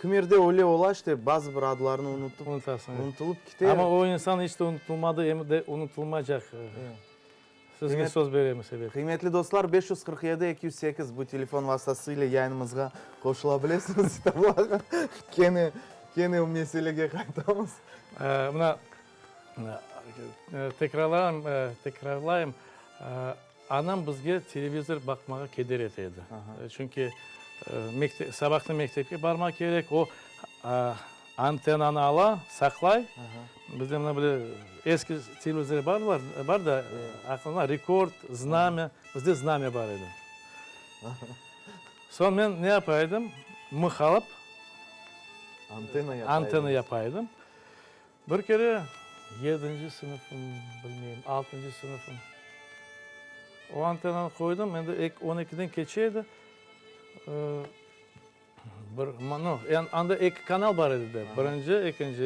[SPEAKER 1] kimerde öyle ola işte, bazı bir adlarnı unutıp, unutulıp kite.
[SPEAKER 2] Amma o insan iç de unutılmadı, em de unutılmaycaq. Sizge söz beremiz, ebet.
[SPEAKER 1] Qıymetli dostlar, 547 208 bu telefon vastası ile yayınımızğa qoşula bilesiñiz. Sitavlağa kene, kene o meselege qaytamız.
[SPEAKER 2] Mına, tekrarlayım, tekrarlayım, anam bizge televizor baqmağa keder ete edi. Çünki sabahtan mektepke barmaq kerek, o antennanı ala, saqlay. Bizde mına böyle eski televizor bar da, aqlıñda, Rekord, Znamya, bizde Znamya bar edi. Soñ men ne yapa edim? Mıh alıp, antenna yapa edim. Bir kere yedinci sınıfım, bilmeyim, altıncı sınıfım, o antennanı qoydım, endi on ekiden keçe edi, bir, no, anda eki kanal bar edi de, birinci, ekinci,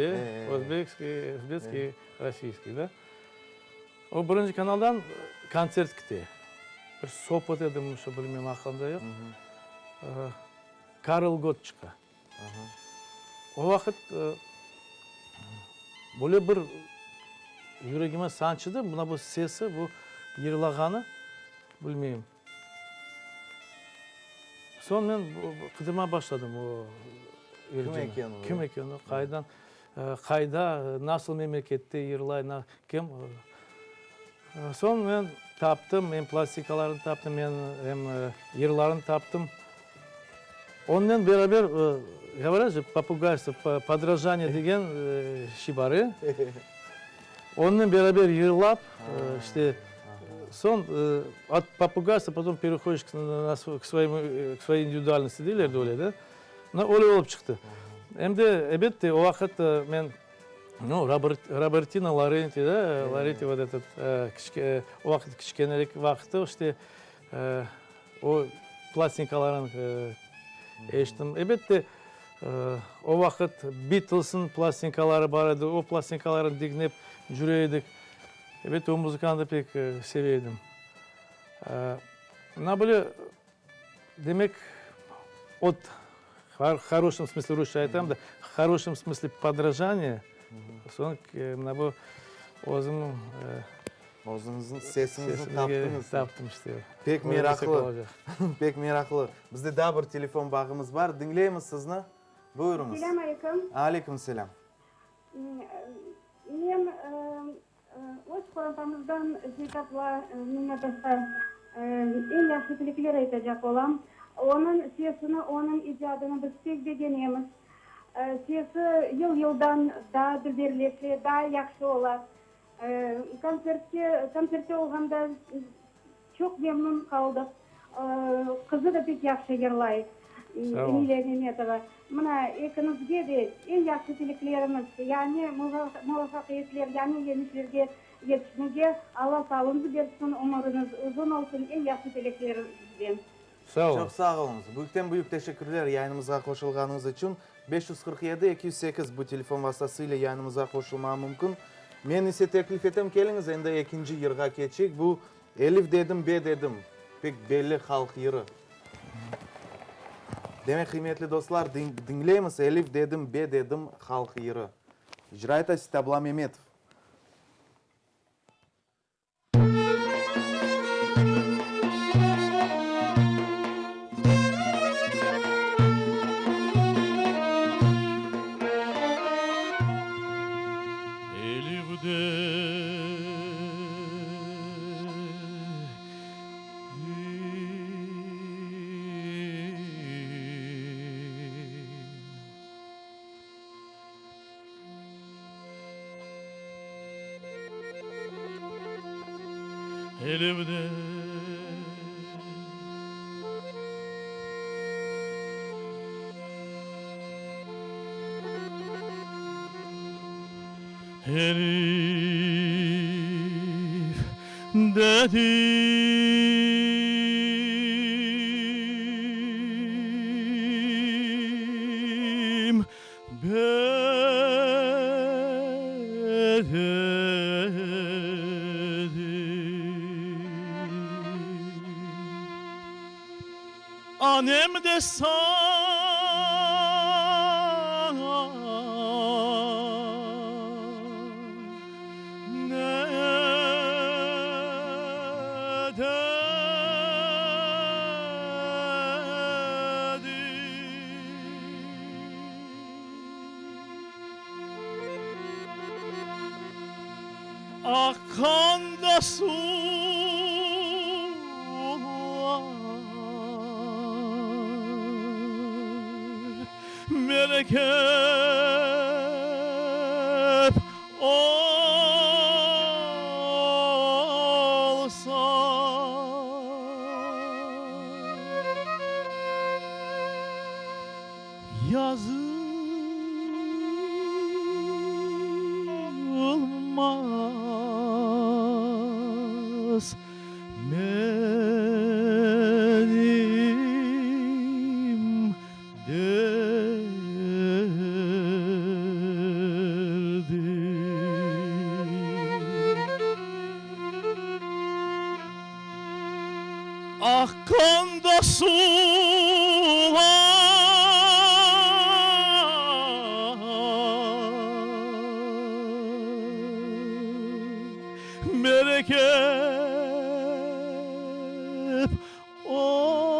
[SPEAKER 2] özbekskiy, özbekskiy, rossiyskiy, da. O birinci kanaldan kontsert kete. Bir Sopot edimi, şu, bilmeyim, aqılımda yoq. Karl Gott çıqa. O vaqıt böyle bir yüregime sançıdı, mına bu sesi, bu yırlağanı, bilmeyim. Soñ men qıdırmağa başladım o yırcını.
[SPEAKER 1] Kim eken o?
[SPEAKER 2] Kim eken o, qaydan, qayda, nasıl memlekette yırlay, kim? Soñ men taptım, em plastikalarını taptım, em yırlarını taptım. Onnen beraber, govorât je, popugaystvo, podrajaniye degen şey bar, e? Onnen beraber yırlap, işte, soñ ot popugaystva potom perehodişь k svoyemu, k svoyey individualnosti deyler de öyle de. Mına öyle olıp çıqtı. Em de, ebette, o vaqıt men Nu, Robertino Laurenti da, Laurenti vot etot, o vaqıt kiçkenelik vaqıtı, işte, o plastinkalarını eşittim. Elbette, o vaqıt Beatlesniñ plastinkaları bar edi, o plastinkalarnı diñlep cüre edik. Elbette, o muzıkanı da pek seve edim. Mına böyle Demek, ot, v horoşem smısle, rusça aytam da, v horoşem smısle podrajaniye, soñ mına bu özüm
[SPEAKER 1] Özüñizniñ sesiñizni taptıñız.
[SPEAKER 2] Taptım işte.
[SPEAKER 1] Pek meraqlı, pek meraqlı. Bizde daa bir telefon bağımız bar. Diñleymiz sizni. Buyurıñız.
[SPEAKER 7] Selâm aleyküm.
[SPEAKER 1] Aleyküm selâm.
[SPEAKER 6] Men öz qorantamızdan Seytabla Memetovğa eñ yahşı tilekler aytacaq olam. Onıñ sesini, onıñ icadını biz pek begenemiz. Sesi yıl-yıldan daa dülberleşe, daa yahşı ola. Kontsertke, kontsertte olğanda çoq memnun qaldıq. Qızı da pek yahşı yırlay, Emiliya Memetova. Mına, ekiñizge de eñ yahşı tileklerimiz, yañı muvafaqiyetler, yañı yeñişlerge yetişmege Alla sağlığıñızı bersin, ömüriñiz uzun olsun, eñ yahşı tileklerimizden.
[SPEAKER 2] Sağ oluñ.
[SPEAKER 1] Çoq sağ oluñız. Büyükten-büyük teşekkürler yayınımızğa qoşulğanıñız içün. 547 208 bu telefon vastası ile yayınımızğa qoşulmağa mümkün. Men ise teklif etem, keliñiz endi ekinci yırğa keçeyik. Bu Elif dedim, be dedim, pek belli halq yırı. Demek, qıymetli dostlar, diñleymiz Elif dedim, be dedim halq yırı. İcra ete Sitabla Memetov.
[SPEAKER 3] Elif Elif Elif dedim, be dedim. Anem de saña ne dedi? Aqqan da suvlar merekep olsa, Yazılmaz menim derdim. Aqqanda suvlar Merekep olsa.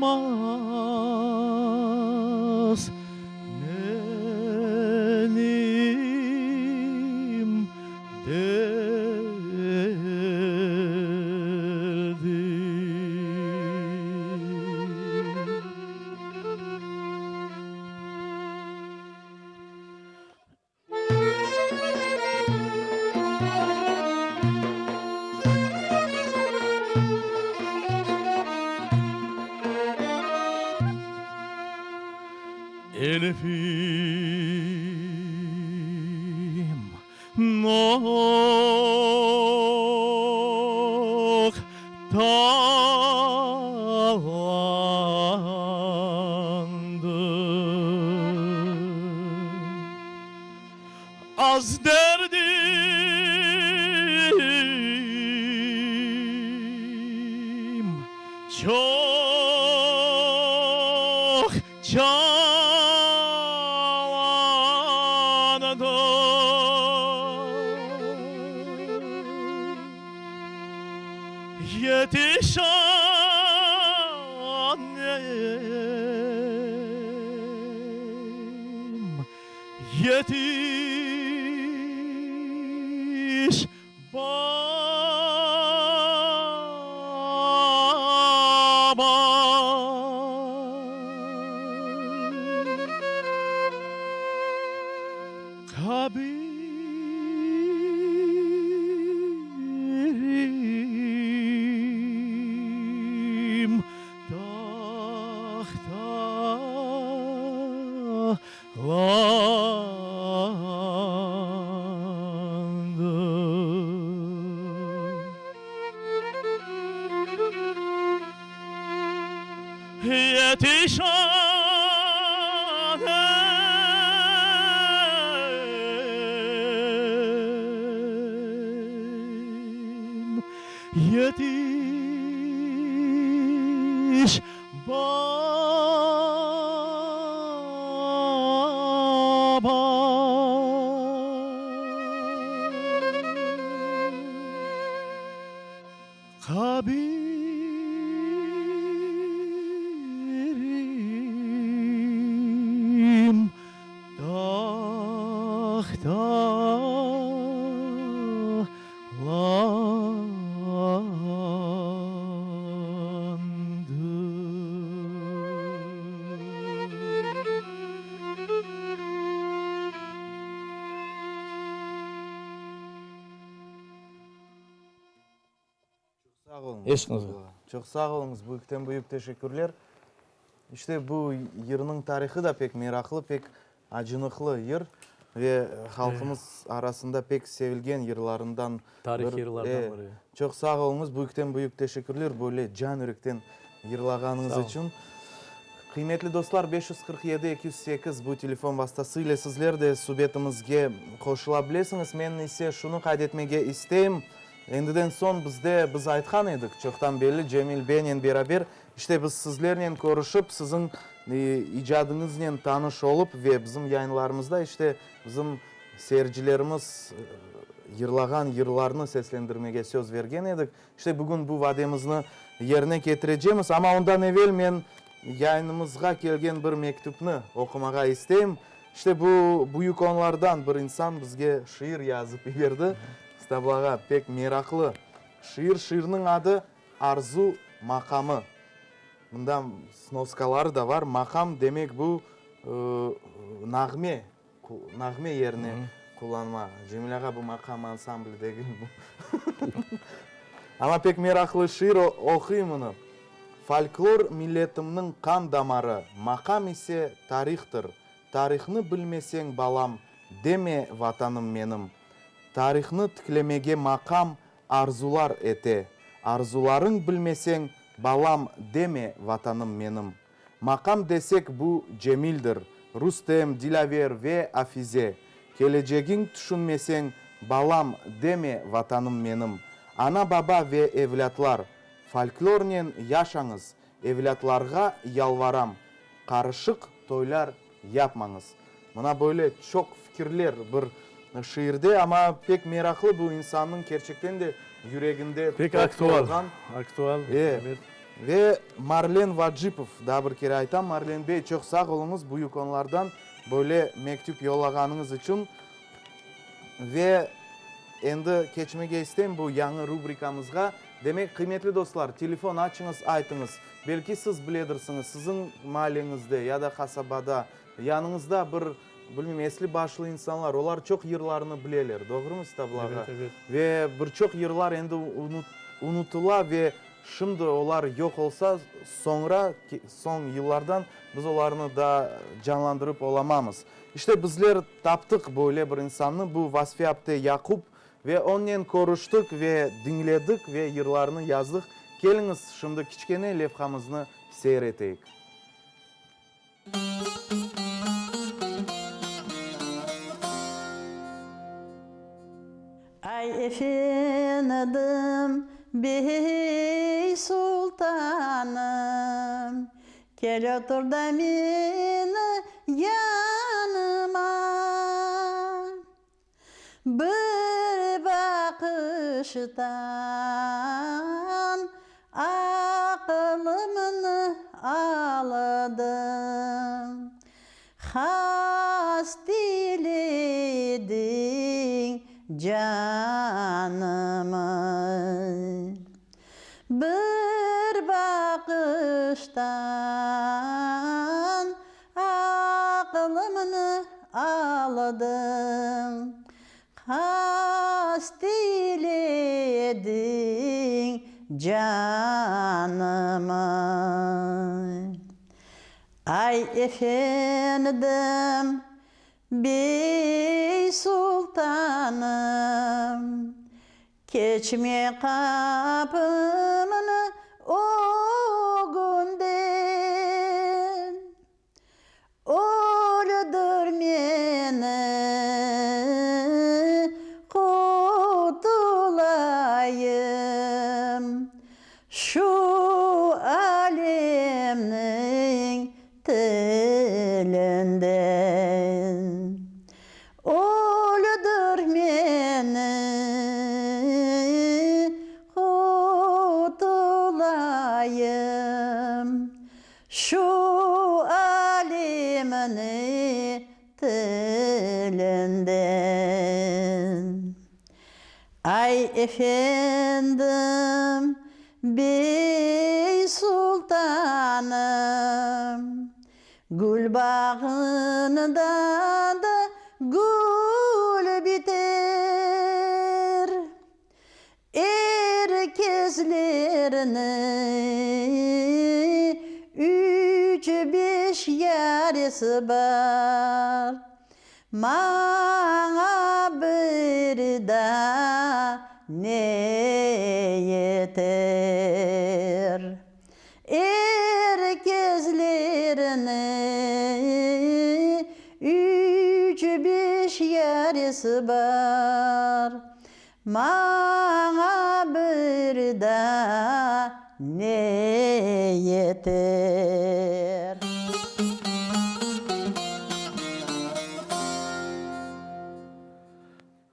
[SPEAKER 3] Yazılmaz menim derdim. Elifim noqtalandı. Az derdim çoq çalandı. Yetiş annem, yetiş babam. Kabirim tahtalandı. Yetiş annem, yetiş babam. Kabirim tahtalandı.
[SPEAKER 1] Sağ oluñız.
[SPEAKER 2] Eşiñizge.
[SPEAKER 1] Çoq sağ oluñız, büyükten büyük teşekkürler. İşte bu yırnıñ tarihı da pek meraqlı, pek acınıqlı yır ve halqımız arasında pek sevilgen yırlarından
[SPEAKER 2] Tarihiy yırlardan biri.
[SPEAKER 1] Çoq sağ oluñız, büyükten büyük teşekkürler böyle can yürekten yırlağanıñız içün. Qıymetli dostlar, 547 208 bu telefon vastası ile sizler de subetimizge qoşula bilesiñiz. Men ise şunı qayd etmege isteyim, Endiden soñ bizde, biz aytqan edik, çoqtan belli Cemil beynen beraber, işte biz sizlernen körüşip, siziñ icadıñıznen tanış olıp ve bizim yayınlarımızda işte bizim seyircilerimiz yırlağan yırlarnı seslendirmege söz bergen edik. İşte bugün bu vademizni yerine ketirecemiz. Amma ondan evel men yayınımızğa kelgen bir mektüpni oqumağa isteyim. İşte bu büyük onlardan bir insan bizge şiir yazıp yiberdi. Stablağa pek meraqlı şiir. Şiirniñ adı Arzu maqamı. Mında snoskaları da bar. Maqam, demek, bu nağme, nağme yerine qullanma. Cemil ağa, bu maqam ansambli degil bu. Amma pek meraqlı şiir, oquyım onı. Folklor milletimniñ qan damarı, maqam ise tarihtır. Tarihnı bilmeseñ, balam, deme Vatanım menim. Tarihnı tiklemege maqam arzular ete. Arzularıñ bilmeseñ, balam, deme Vatanım menim. Maqam desek bu Cemildir, Rustem, Dilâver ve Afize. Kelecegiñ tüşünmeseñ, balam, deme Vatanım menim. Ana-baba ve evlâtlar, folklornen yaşañız, evlâtlarğa yalvaram, qarışıq toylar yapmañız. Mına böyle çoq fikirler bir şiirde, amma pek meraqlı bu insannıñ kerçekten de yüreginde
[SPEAKER 2] Pek aktual, aktual,
[SPEAKER 1] evet. Ve Marlen Vacipov, daa bir kere aytam, Marlen bey, çoq sağ oluñız büyük onlardan böyle mektüp yollağanıñız içün. Ve endi keçmege isteyim bu yañı rubrikamızğa. Demek, qıymetli dostlar, telefon açıñız, aytıñız, belki siz biledirsiñiz, siziñ maalleñizde ya da qasabada, yanıñızda bir, bilmeyim, esli-başlı insanlar, olar çoq yırlarnı bileler, doğrumı, Stabla ağa?
[SPEAKER 2] Evet, evet.
[SPEAKER 1] Ve bir çoq yırlar endi unutıla ve şimdi olar yoq olsa, soñra, soñ yıllardan biz olarnı daa canlandırıp olamamız. İşte, bizler taptıq böyle bir insannı, bu Vasfi apte Yaqub Ve onnen körüştik ve diñledik ve yırlarını yazdıq. Keliñiz, şimdi kiçkene levhamıznı seyir eteyik.
[SPEAKER 7] Ay efendim, bey sultanım, Kel otur da meni yanıma. Bir baqıştan. aldım. Hast eylediñ canımı. Bir baqıştan aqlımnı aldıñ, Qast eylediñ canımı. Ay, efendim, bey sultanım, Keçme qapımnı ögünden, Öldür meni, qutulayım Şu alemniñ tilinden. Öldür meni, qutulayım şu alemniñ tilinden. Ay, efendim, bey sultanım, Gül bağında da gül biter. Er kezlerniñ üç, beş yaresi bar. Maña bir daa ne yeter? Er kezlerniñ üç, beş yaresi bar. Maña bir daa ne yeter?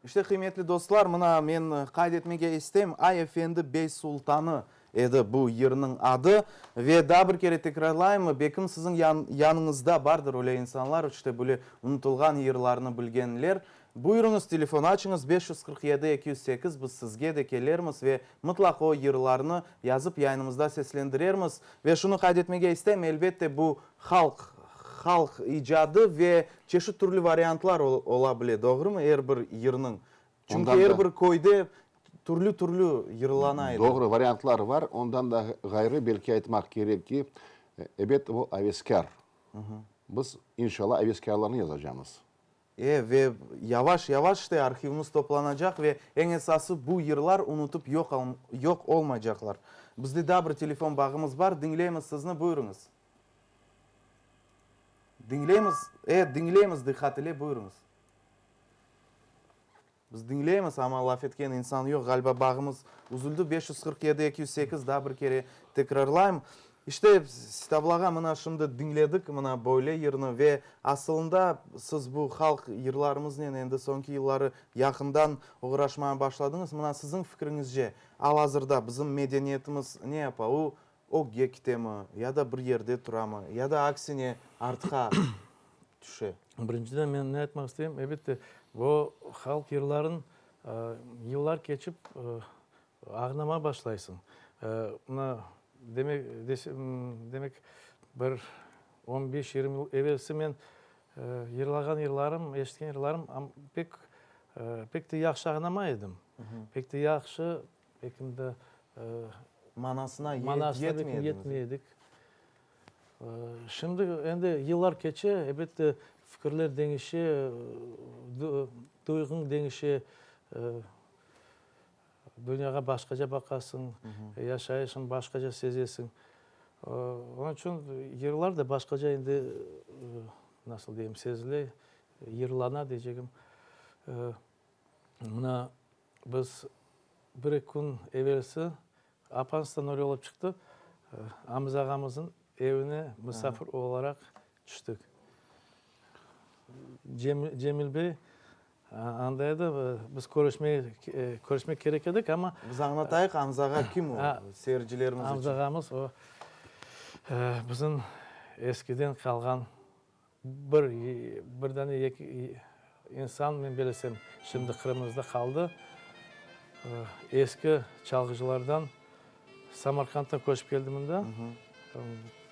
[SPEAKER 1] İşte, qıymetli dostlar, mına men qayd etmege isteyim, Ay Efendi Bey Sultanı edi bu yırnıñ adı. Ve daa bir kere tekrarlayım, bekim siziñ yanıñızda bardır öyle insanlar, işte böyle unutılğan yırlarnı bilgenler. Buyurıñız, telefon açıñız, 547 208, biz sizge de kelermiz ve mıtlaq o yırlarnı yazıp yayınımızda seslendirermiz. Ve şunı qayd etmege isteyim, elbette, bu halq, halq icadı ve çeşit türlü variantlar ola bile, doğrumı, er bir yırnıñ? Çünki er bir köyde türlü-türlü yırlana edi.
[SPEAKER 4] Doğru, variantlar bar. Ondan da ğayrı, belki aytmaq kerek ki, ebet, o aveskâr. Biz, inşallah, aveskârlarnı yazacamız.
[SPEAKER 1] E, ve yavaş-yavaş işte arhivimiz toplanacaq ve eñ esası bu yırlar unutıp yoq yoq olmaycaqlar. Bizde daa bir telefon bağımız bar, diñleymiz sizni, buyurıñız. Diñleymiz, e, diñleymiz diqqat ile, buyurıñız. Biz diñleymiz, amma laf etken insan yoq, ğaliba bağımız üzüldi. 547 208 daa bir kere tekrarlayım. İşte, Sitablağa mına şimdi diñledik mına böyle yırnı ve asılında siz bu halq yırlarımıznen endi soñki yılları yaqından oğraşmağa başladıñız. Mına siziñ fikriñizce, al-azırda bizim medeniyetimiz ne yapa? O ögge kitemi ya da bir yerde turamı, ya da aksine artqa tüşe?
[SPEAKER 2] Birinciden men ne aytmaq isteyim, elbette, bu halq yırların yıllar keçip ağnama başlaysıñ. Mına, demek, demek, bir on beş, yigirmi yıl evelsi men yırlağan yırlarım, eşitken yırlarım pek, pek de yahşı ağnamay edim. Pek de yahşı Belki de
[SPEAKER 1] manasına yetmey
[SPEAKER 2] edik. Şimdi endi yıllar keçe, elbette, fikirler deñişe, duyğuñ deñişe, dünyağa başqaca baqasıñ, yaşayışıñ başqaca sezesiñ. Onıñ içün yırlar da başqaca endi, nasıl deyim, sezile, yırlana deycegim. Mına Biz bir-eki kün evelsi apansızdan öyle olıp çıqtı, Amza ağamıznıñ evine misafir olaraq tüştik. Cemil bey anda edi, biz körüşmek kerek edik, amma...
[SPEAKER 1] Biz añlatayıq, Amza ağa kim o, seyircilerimiz içün.
[SPEAKER 2] Amza ağamız o, bizim. Eskiden qalğan bir, bir dane eki insan, men belesem, şimdi Qırımımızda qaldı. Eski çalğıcılardan Samarqanddan köçip keldi mında.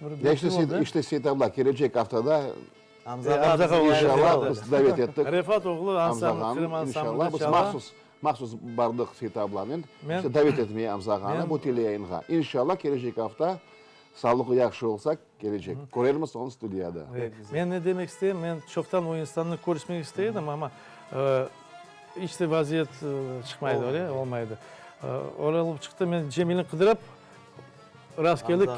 [SPEAKER 2] Bir
[SPEAKER 4] Ya işte, işte Seyit abla, kelecek aftada
[SPEAKER 1] Amza
[SPEAKER 4] inşallah biz davet ettik.
[SPEAKER 2] Refat oğlu ansambl, Qırım ansamblında çala.
[SPEAKER 4] Mahsus, mahsus bardıq Seyit ablanen, işte davet etmeye Amza ağanı bu teleyayınğa. İnşallah kelecek afta Sağlığı yahşı olsa, kelecek. Körermiz onı studiyada.
[SPEAKER 2] Men ne demek isteyim, men çoqtan o insannı körüşmek istey edim, amma iç de vaziyet çıqmaydı, öyle olmaydı. Öyle olıp çıqtı, men Cemilni qıdırıp, rast keldik,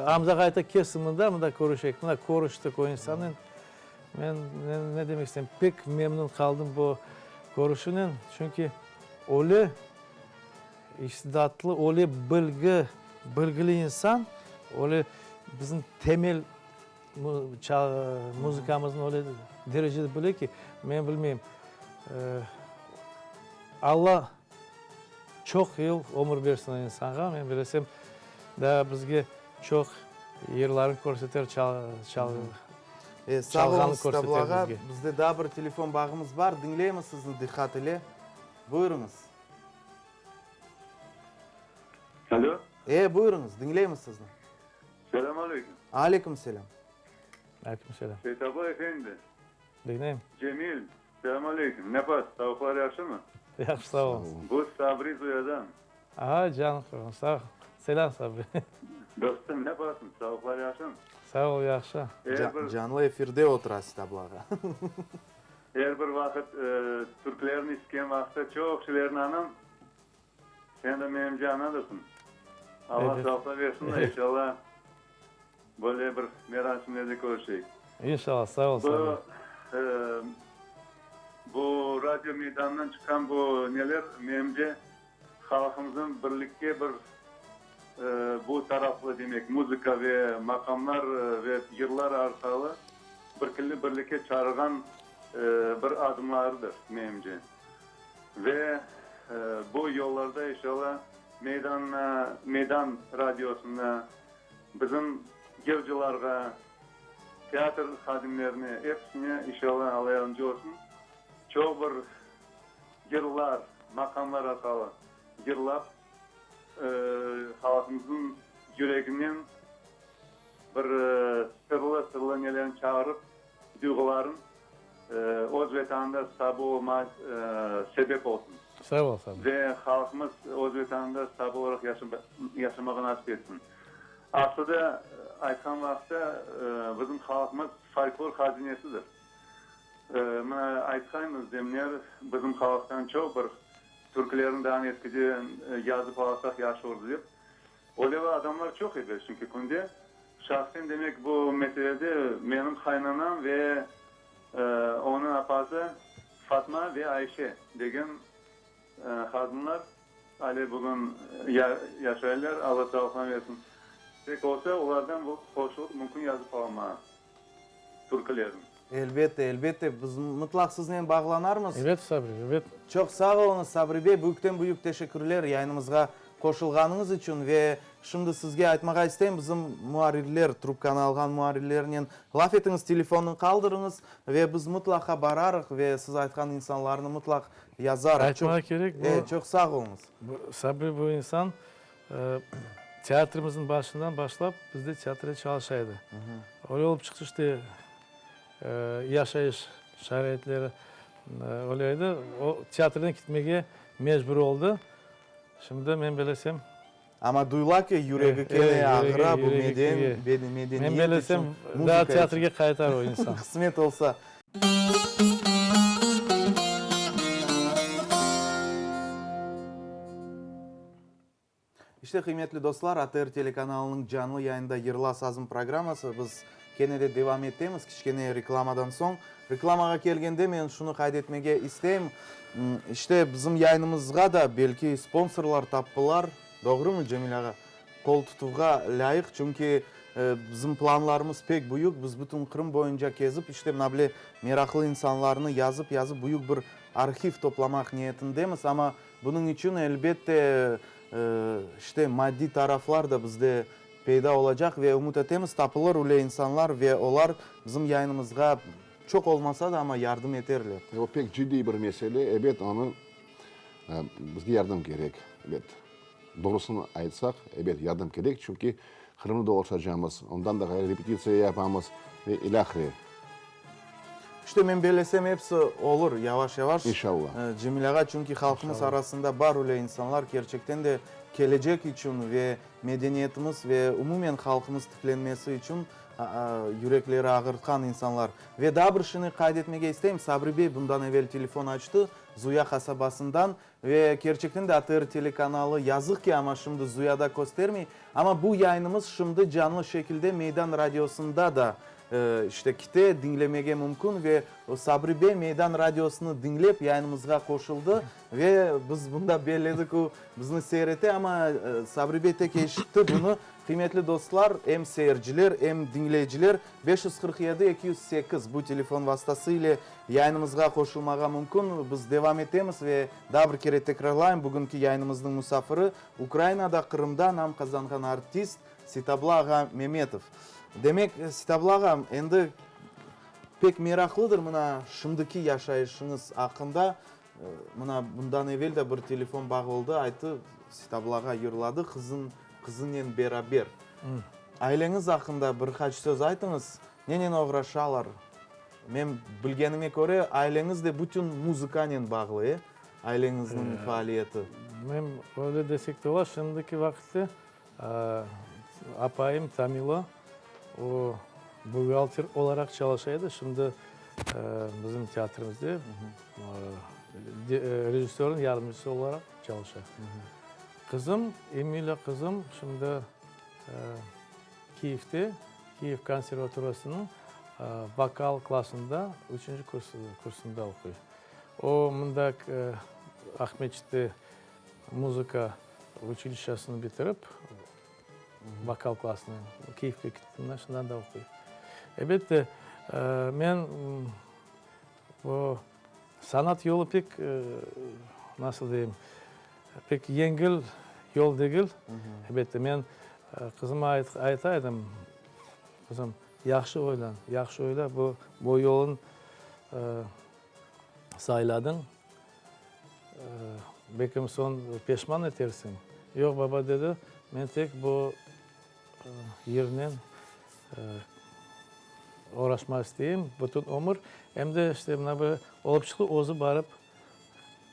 [SPEAKER 2] Amza ağa ayta, kelsin mında, mında körüşeyik. Mına körüştik o insannen. Men ne demek isteyim, pek memnün qaldım bu körüşüvnen, çünki öyle İstidatlı, öyle bilgi, bilgili insan, öyle bizim temel muzıkamıznı öyle derecede bile ki, men bilmeyim, Alla çoq yıl ömür bersin o insanğa, men bilesem, daa bizge çoq yırlarını körseter,
[SPEAKER 1] Sağ
[SPEAKER 2] çalğanını
[SPEAKER 1] oluñız,
[SPEAKER 2] körseter
[SPEAKER 1] Stabla ağa.
[SPEAKER 2] bizge.
[SPEAKER 1] Bizde daa bir telefon bağımız bar, diñleymiz sizni diqqat ile. Buyurıñız.
[SPEAKER 8] Alo.
[SPEAKER 1] E, buyurıñız, diñleymiz sizni.
[SPEAKER 8] Selâm aleyküm.
[SPEAKER 1] Aleyküm selâm.
[SPEAKER 2] Aleyküm selâm.
[SPEAKER 8] Seytabla efendi.
[SPEAKER 2] Diñleyim.
[SPEAKER 8] Cemil, selâm aleyküm. Ne yapasız, sağlıqlar yahşımı?
[SPEAKER 2] Yahşı, sağ oluñız.
[SPEAKER 8] Bu Sabri Zuyadan.
[SPEAKER 2] A, canım qurban, sağ ol. Selâm, Sabri.
[SPEAKER 8] Dostum, ne yapasıñ, sağlıqlar yahşımı?
[SPEAKER 2] Sağ ol, yahşı.
[SPEAKER 8] Er bir.
[SPEAKER 1] Canlı efirde otura Seytabla ağa.
[SPEAKER 8] Er bir vaqıt türklerni isken vaqıtta çoq şeylerni añam. Sen de menimce añadırsıñ. Alla sağlıqlar bersin de, inşallah böyle bir merasimlerde körüşeyik.
[SPEAKER 2] İnşallah, sağ ol, sağ ol.
[SPEAKER 8] Bu radio meydanından çıqqan bu neler, menimce, halqımıznıñ birlikke bir bu taraflı, demek, muzıka ve maqamlar ve yırlar arqalı bir birlikke çağırğan bir adımlarıdır, menimce. Ve bu yollarda inşallah Meydanına, Meydan radiosına, bizim yırcılarğa, teatr hadimlerine, episine inşallah Alla yardımcı olsun, çoq bir yırlar, maqamlar arqalı yırlap, halqımıznıñ yüreginen bir sırlı-sırlı nelerni çağırıp, duyğuların öz Vetanında sabır olmağa sebep olsun.
[SPEAKER 2] Sağ ol, sağ ol.
[SPEAKER 8] Ve halqımız öz Vetanında sabır olaraq yaşamağa nasip etsin. Aslı da, aytqan vaqıtta, bizim halqımız folklor hazinesidir. Mına, aytqaymız, demler, bizim halqtan çoq bir türkülerni daa eskiden yazıp alsaq yahşı olurdı dep. Öyle adamlar çoq edi şimdiki künde. Şahsen, demek, bu meselede menim qaynanam ve onıñ apası Fatma ve Ayşe degen qadınlar ale bugün yaşaylar, Alla sağlıqlarını bersin. Pek olsa, olardan bu qoşulıp mümkün yazıp almağa türkülerni.
[SPEAKER 1] Elbette, elbette, biz mıtlaq siznen bağlanarmız.
[SPEAKER 2] Evet, Sabri, evet.
[SPEAKER 1] Çoq sağ oluñız, Sabri bey, büyükten-büyük teşekkürler yayınımızğa qoşulğanıñız içün ve şimdi sizge aytmağa isteyim, bizim muarrirler, trubkanı alğan muarrirlernen laf etiñiz, telefonnı qaldırıñız ve biz mıtlaqa bararıq ve siz aytqan insanlarnı mıtlaq yazarıq.
[SPEAKER 2] Aytmağa kerek, bu.
[SPEAKER 1] Evet, çoq sağ oluñız.
[SPEAKER 2] Sabri bu insan teatrimizniñ başından başlap bizde teatrde çalışa edi. Öyle olıp çıqtı işte, yaşayış şaraitleri öyle edi, o teatrden ketmege mecbur oldı. Şimdi men bilesem.
[SPEAKER 1] Amma duyula ki, yüregi kene ağıra bu meden, medeniyet içün,
[SPEAKER 2] Men bilesem, daa teatrge qaytar o insan.
[SPEAKER 1] Qısmet olsa. İşte, qıymetli dostlar, ATR telekanalınıñ canlı yayında Yırla sazım programması. Biz kene de devam etemiz kiçkene reklamadan soñ. Reklamağa kelgende men şunı qayd etmege isteyim, işte, bizim yayınımızğa da belki sponsorlar taptılar, doğrumı, Cemil ağa, qol tutuvğa lâyıq, çünki bizim planlarımız pek büyük, biz bütün Qırım boyunca kezip, işte, mına bile meraqlı insanlarnı yazıp-yazıp büyük bir arhiv toplamaq niyetindemiz, amma bunıñ içün, elbette, işte, maddiy taraflar da bizde. Peyda olacaq ve ümüt etemiz, tapılır öyle insanlar ve olar bizim yayınımızğa çoq olmasa da, amma yardım eterler.
[SPEAKER 4] O pek ciddiy bir mesele, ebet, onı bizge yardım kerek, ebet. Doğrusını aytsaq, ebet, yardım kerek, çünki Qırımnı dolaşacamız, ondan da ğayrı repetitsiya yapamız ve ilâhre.
[SPEAKER 1] İşte, men bellesem, episi olur yavaş-yavaş.
[SPEAKER 4] İnşallah.
[SPEAKER 1] Cemil ağa, çünki halqımız arasında bar öyle insanlar, kerçekten de kelecek içün ve Medeniyetimiz ve umumen halqımız tiklenmesi içün yürekleri ağırtqan insanlar. Ve daa bir şeyni qayd etmege isteyim, Sabri bey bundan evel telefon açtı, Zuya qasabasından, ve kerçekten de ATR telekanalı, yazıq ki, amma şimdi Zuyada köstermey, amma bu yayınımız şimdi canlı şekilde Meydan radiosında da İşte, kite, diñlemege mümkün ve Sabri bey Meydan radiosını diñlep yayınımızğa qoşuldı ve biz bunda belledik, o bizni seyir ete, amma Sabri bey tek eşitti bunı. Qıymetli dostlar, em seyirciler, em diñleyiciler, 547 208 bu telefon vastası ile yayınımızğa qoşulmağa mümkün. Biz devam etemiz ve daa bir kere tekrarlayım, bugünki yayınımıznıñ musafiri, Ukrainada, Qırımda nam qazanğan artist Sitabla ağa Memetov. Demek, Sitabla ağa, endi pek meraqlıdır mına şimdiki yaşayışıñız aqqında. Mına bundan evel de bir telefon bağı oldı, ayttı, Sitabla ağa yırladı qızın, qızınen beraber. Aileñiz aqqında bir qaç söz aytıñız, nenen oğraşalar? Men bilgenime köre, aileñiz de bütün muzıkanen bağlı, e, aileñizniñ faaliyeti?
[SPEAKER 2] Men öyle desek de ola, şimdiki vaqıtte Apayım Tamila, o, buhgalter olaraq çalışa edi, şimdi bizim teatrimizde rejissörniñ yardımcısı olaraq çalışa. Qızım, Emila qızım, şimdi Kiyevde, Kiyev konservatoriyasınıñ vokal klassında üçünci kursunda oquy. O, mında Aqmescitte muzıka Uçilişşesini bitirip, vokal klassını, Kiyevge kettim, mına şundan da oquy. Elbette, men bu sanat yolu pek, nasıl deyim, pek yengil yol degil. Elbette, men qızıma ayta edim, qızım, yahşı oylan, yahşı oyla, bu bu yolun sayladıñ. Belkim soñ peşman etersiñ. Yoq, baba, dedi, men tek bu yırnen oğraşmaq isteyim bütün ömür. Em de işte mına böyle olıp çıqtı, özü barıp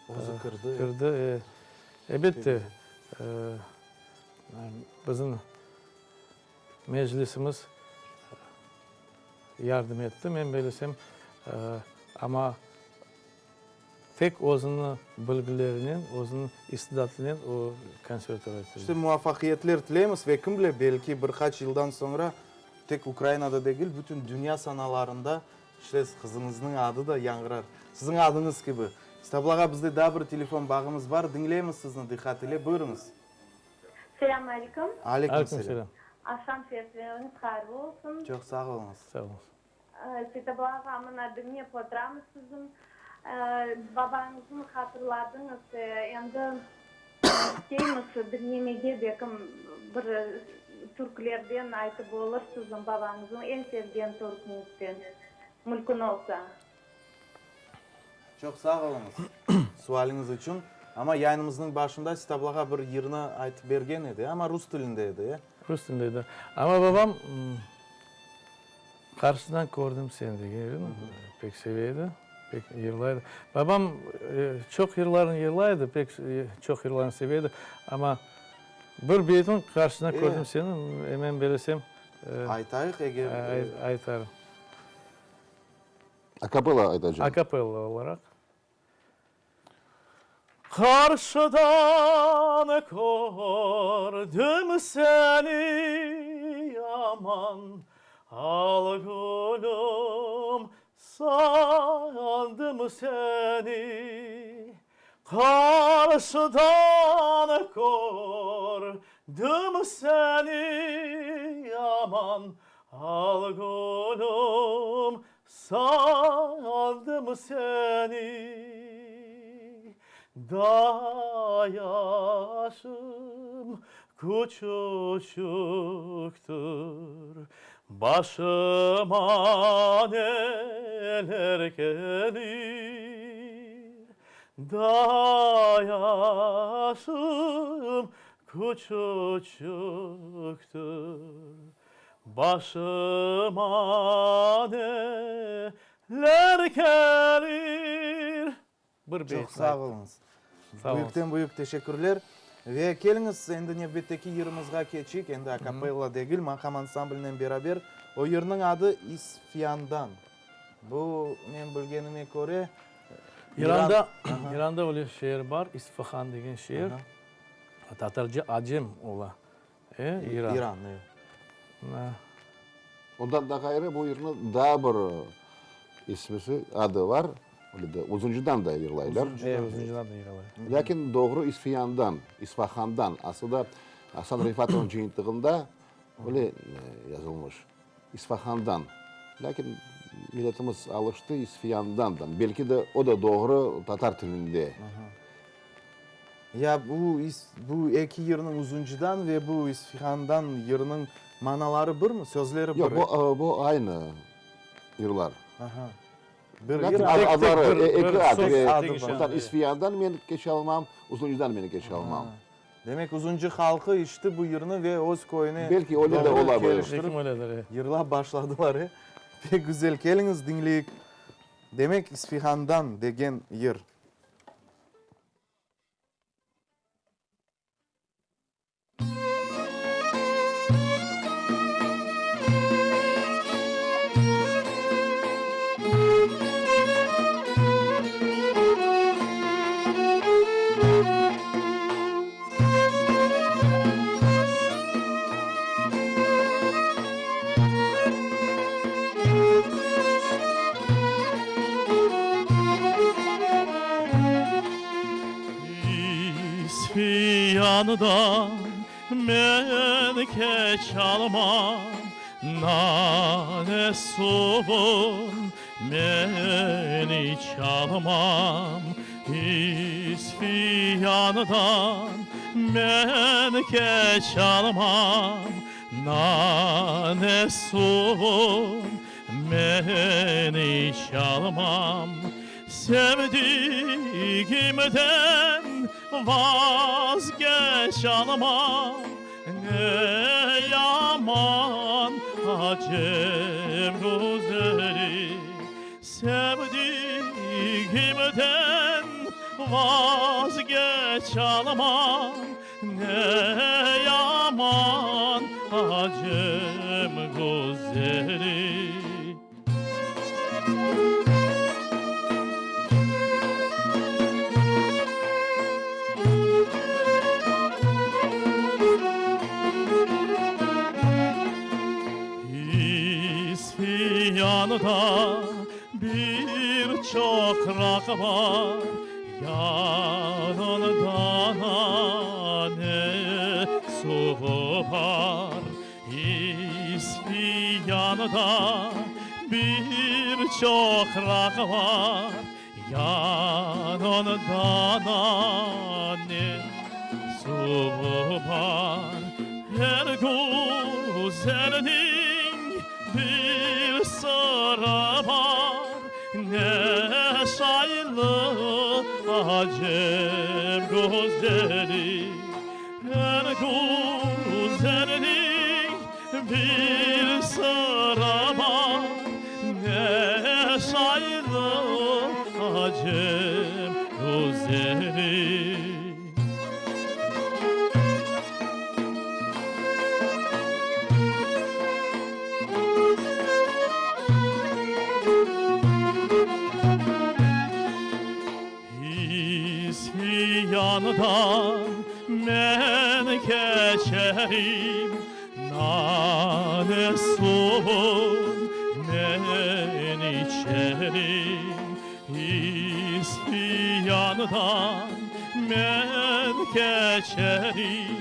[SPEAKER 1] Özü kirdi.
[SPEAKER 2] Kirdi, e. Elbette, bizim Meclisimiz yardım etti, men bilesem, amma tek özüniñ bilgilerinen, özüniñ istidatınen o konservatoriyağa kirdi.
[SPEAKER 1] İşte, muvafaqiyetler tileymiz ve kim bile, belki bir qaç yıldan soñra tek Ukrainada degil, bütün dünya sanalarında işte qızıñıznıñ adı da yañğırar. Siziñ adıñız kibi. Stabla ağa, bizde daa bir telefon bağımız bar, diñleymiz sizni diqqat ile, buyurıñız.
[SPEAKER 9] Selâm aleyküm.
[SPEAKER 1] Aleyküm selâm.
[SPEAKER 9] Aqşam şerifleriñiz hayırlı olsun.
[SPEAKER 1] Çoq sağ oluñız.
[SPEAKER 2] Sağ oluñız.
[SPEAKER 9] Setabla ağa, mına diñlep oturamız siziñ. Babañıznı hatırladıñız. Endi isteymiz diñlemege, belkim bir türkülerden aytıp olursıñ babañıznıñ eñ sevgen türküñizden, mümkün olsa.
[SPEAKER 1] Çoq sağ oluñız sualiñiz içün. Amma yayınımıznıñ başında Sitablağa bir yırnı aytıp bergen edi, amma rus tilinde edi, e?
[SPEAKER 2] Rus tilinde edi. Amma babam Qarşıdan kördim seni degen yırnı pek seve edi, pek yırlay edi. Babam çoq yırlarnı yırlay edi, pek çoq yırlarnı seve edi, amma bir beytin Qarşıdan kördim seni, men bilesem.
[SPEAKER 1] Aytayıq eger.
[SPEAKER 2] Aytarım.
[SPEAKER 4] Akapella aytacam.
[SPEAKER 2] Akapella olaraq. Qarşıdan kördim seni, aman, al gülüm, sandım seni. Qarşıdan kördim seni, aman, al gülüm, Sandım seni, da yaşım.
[SPEAKER 3] Küçüçüktir, başıma neler kelir. Daa yaşım küçüçüktir, başıma neler kelir.
[SPEAKER 2] Bir
[SPEAKER 1] Çoq
[SPEAKER 2] beytni
[SPEAKER 1] sağ
[SPEAKER 2] ayttım.
[SPEAKER 1] oluñız.
[SPEAKER 2] Sağ oluñız.
[SPEAKER 1] Büyükten büyük teşekkürler. Ve keliñiz, endi nevbetteki yırımızğa keçeyik. Endi akapella degil, maqam ansamblinen beraber. O yırnıñ adı İsfiandan. Bu, men bilgenime köre, İran.
[SPEAKER 2] İranda, İranda öyle şeer bar, İsfahan degen şeer. Tatarca Acem ola. E, İran.
[SPEAKER 1] İran, evet.
[SPEAKER 4] Ondan da ğayrı bu yırnıñ daa bir ismisi, adı var, öyle de Uzuncıdan da yırlaylar.
[SPEAKER 2] E, Uzuncıdan da yırlaylar.
[SPEAKER 4] Lâkin doğru İsfiyandan, İsfahandan, aslı da Asan Refatovnıñ cıyıntığında öyle yazılmış, İsfahandan. Lâkin milletimiz alıştı İsfiyandandan. Belki de o da doğru tatar tilinde.
[SPEAKER 1] Ya bu bu eki yırnıñ Uzuncıdan ve bu İsfihandan yırnıñ manaları birmi, sözleri bir?
[SPEAKER 4] Yoq, bu bu aynı yırlar.
[SPEAKER 1] Aha. Bir
[SPEAKER 4] Lâkin
[SPEAKER 1] yır
[SPEAKER 4] adları, eki ad.
[SPEAKER 2] söz
[SPEAKER 4] Ondan İsfihandan men keçalmam, Uzuncıdan men keçalmam.
[SPEAKER 1] Demek, Uzuncı halqı işti bu yırnı ve öz köyüne
[SPEAKER 4] Belki öyle de
[SPEAKER 1] doğru
[SPEAKER 4] ola bilir.
[SPEAKER 1] keliştirip yırlap başladılar, e? Pek güzel. Keliñiz, diñleyik. Demek, İsfihandan degen yır.
[SPEAKER 3] İsfiyandan men keçalmam, Nane suvun men içalmam. İsfiyandan men keçalmam, Nane suvun men içalmam. Sevdigimden vazgeçalmam, Ne yaman Acem güzeli. Sevdigimden vazgeçalmam, Ne yaman Acem güzeli. İsfiyanda bir çoqraq bar, Yanında nane suvu bar. İsfiyanda bir çoqraq bar, Yanında nane suvu bar. Er güzelniñ bir sırı bar, Ne şaylı Acem güzeli. Er güzelniñ bir sırı bar, Ne şaylı Acem güzeli. İsfiyandan men keçerim, Nane suvun men içerim. İsfiyandan men keçerim,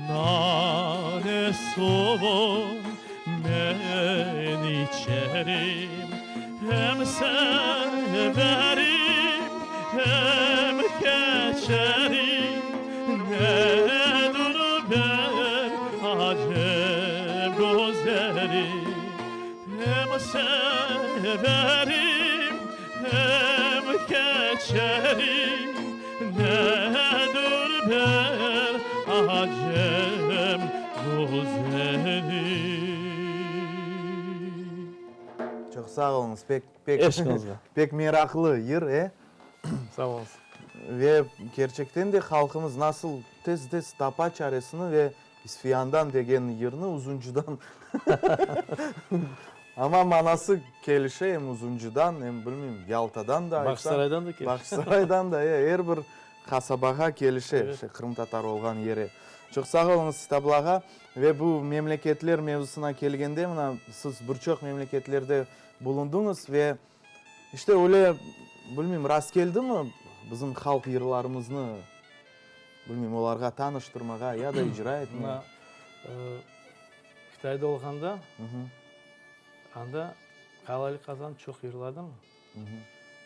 [SPEAKER 3] Nane suvun men içerim. Hem severim, hem keçerim, Nedir benim. severim, em keçerim, Nedir bir Acem güzeli.
[SPEAKER 1] Çoq sağ oluñız, pek, pek,
[SPEAKER 2] Eşiñizge.
[SPEAKER 1] pek meraqlı yır, e?
[SPEAKER 2] Sağ oluñız.
[SPEAKER 1] Ve kerçekten de halqımız nasıl tez-tez tapa çaresini ve İsfiyandan degen yırnı Uzuncıdan amma manası kelişe em Uzuncıdan, em, bilmeyim, Yaltadan da aytsañ.
[SPEAKER 2] Bağçasaraydan da kelişe.
[SPEAKER 1] Bağçasaraydan da, e, er bir qasabağa kelişe, şey, qırımtatar olğan yere. Çoq sağ oluñız, Sitabla ağa. Ve bu memleketler mevzusına kelgende, mına, siz bir çoq memleketlerde bulundıñız ve, işte, öyle, bilmeyim, rastkeldimi bizim halq yırlarımıznı, bilmeyim, olarğa tanıştırmağa ya da icra etmege?
[SPEAKER 2] Mına, Qıtayda olğanda, anda Qalali Qazan çoq yırladım.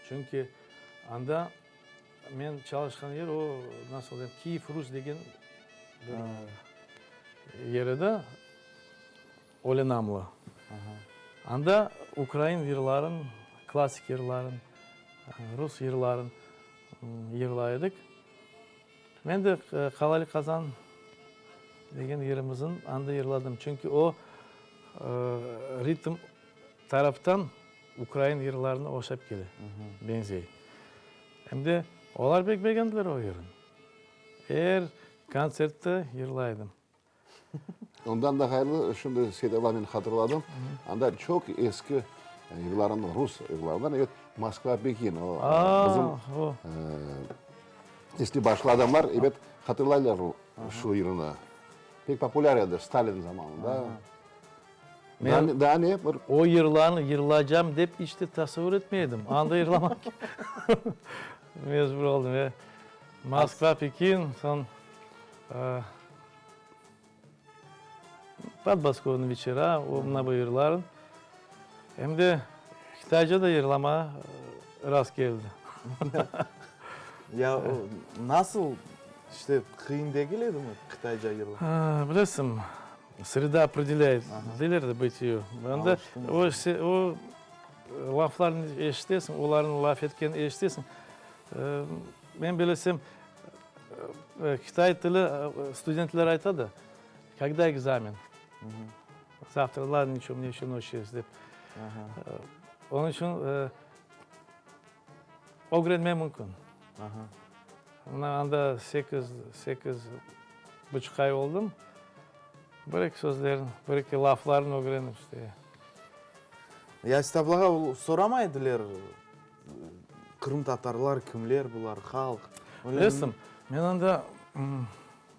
[SPEAKER 2] Çünki anda Men çalışqan yer o, nasıl deyim, Kiyev Rus degen bir yer edi, öyle namlı. Anda ukrain yırların, klassik yırların, rus yırların yırlay edik. Men de Qalali Qazan degen yırımızın anda yırladım, çünki o ritm taraftan ukrain yırlarına oşap kele, beñzey. Em de olar pek begendiler o yırnı. Er kontsertte yırlay edim.
[SPEAKER 4] Ondan da ğayrı, şimdi Seyit-Alla men hatırladım, anda çoq eski yırlarnı, rus yırlarından, evet, Moskva, Pekin, o bizim eski başlı adamlar, ebet, hatırlaylar şu yırnı. Pek populâr edi Stalin zamanında.
[SPEAKER 2] Men
[SPEAKER 4] daa ne bir.
[SPEAKER 2] O yırlarnı yırlaycam dep iç de tasavvur etmey edim. Anda yırlamaq mecbur oldım. Ve Moskva, Pekin, soñ Podmoskovnıy veçera, o mına bu yırlarnı. Em de qıtayca da yırlamağa rast keldi.
[SPEAKER 1] Ya nasıl, işte, qıyın degil edimi qıtayca yırlamaq?
[SPEAKER 2] Bilesiñ, Sreda opredelâyet deyler de bıtiyo. Anda o o laflarnı eşitesiñ, olarnıñ laf etkenini eşitesiñ. Men bilesem, qıtay tili studentler ayta da, kogda ekzamen? Zavtra, ladno, niçego, mne eşe noç est dep. Onıñ içün ögrenmek mümkün. Mına anda sekiz, sekiz buçuq ay oldım. Bir-eki sözlerin, bir-eki lafların ögrenip işte.
[SPEAKER 1] Ya Stablağa soramay ediler, qırımtatarlar kimler bular, halq?
[SPEAKER 2] Bilesiñ, men anda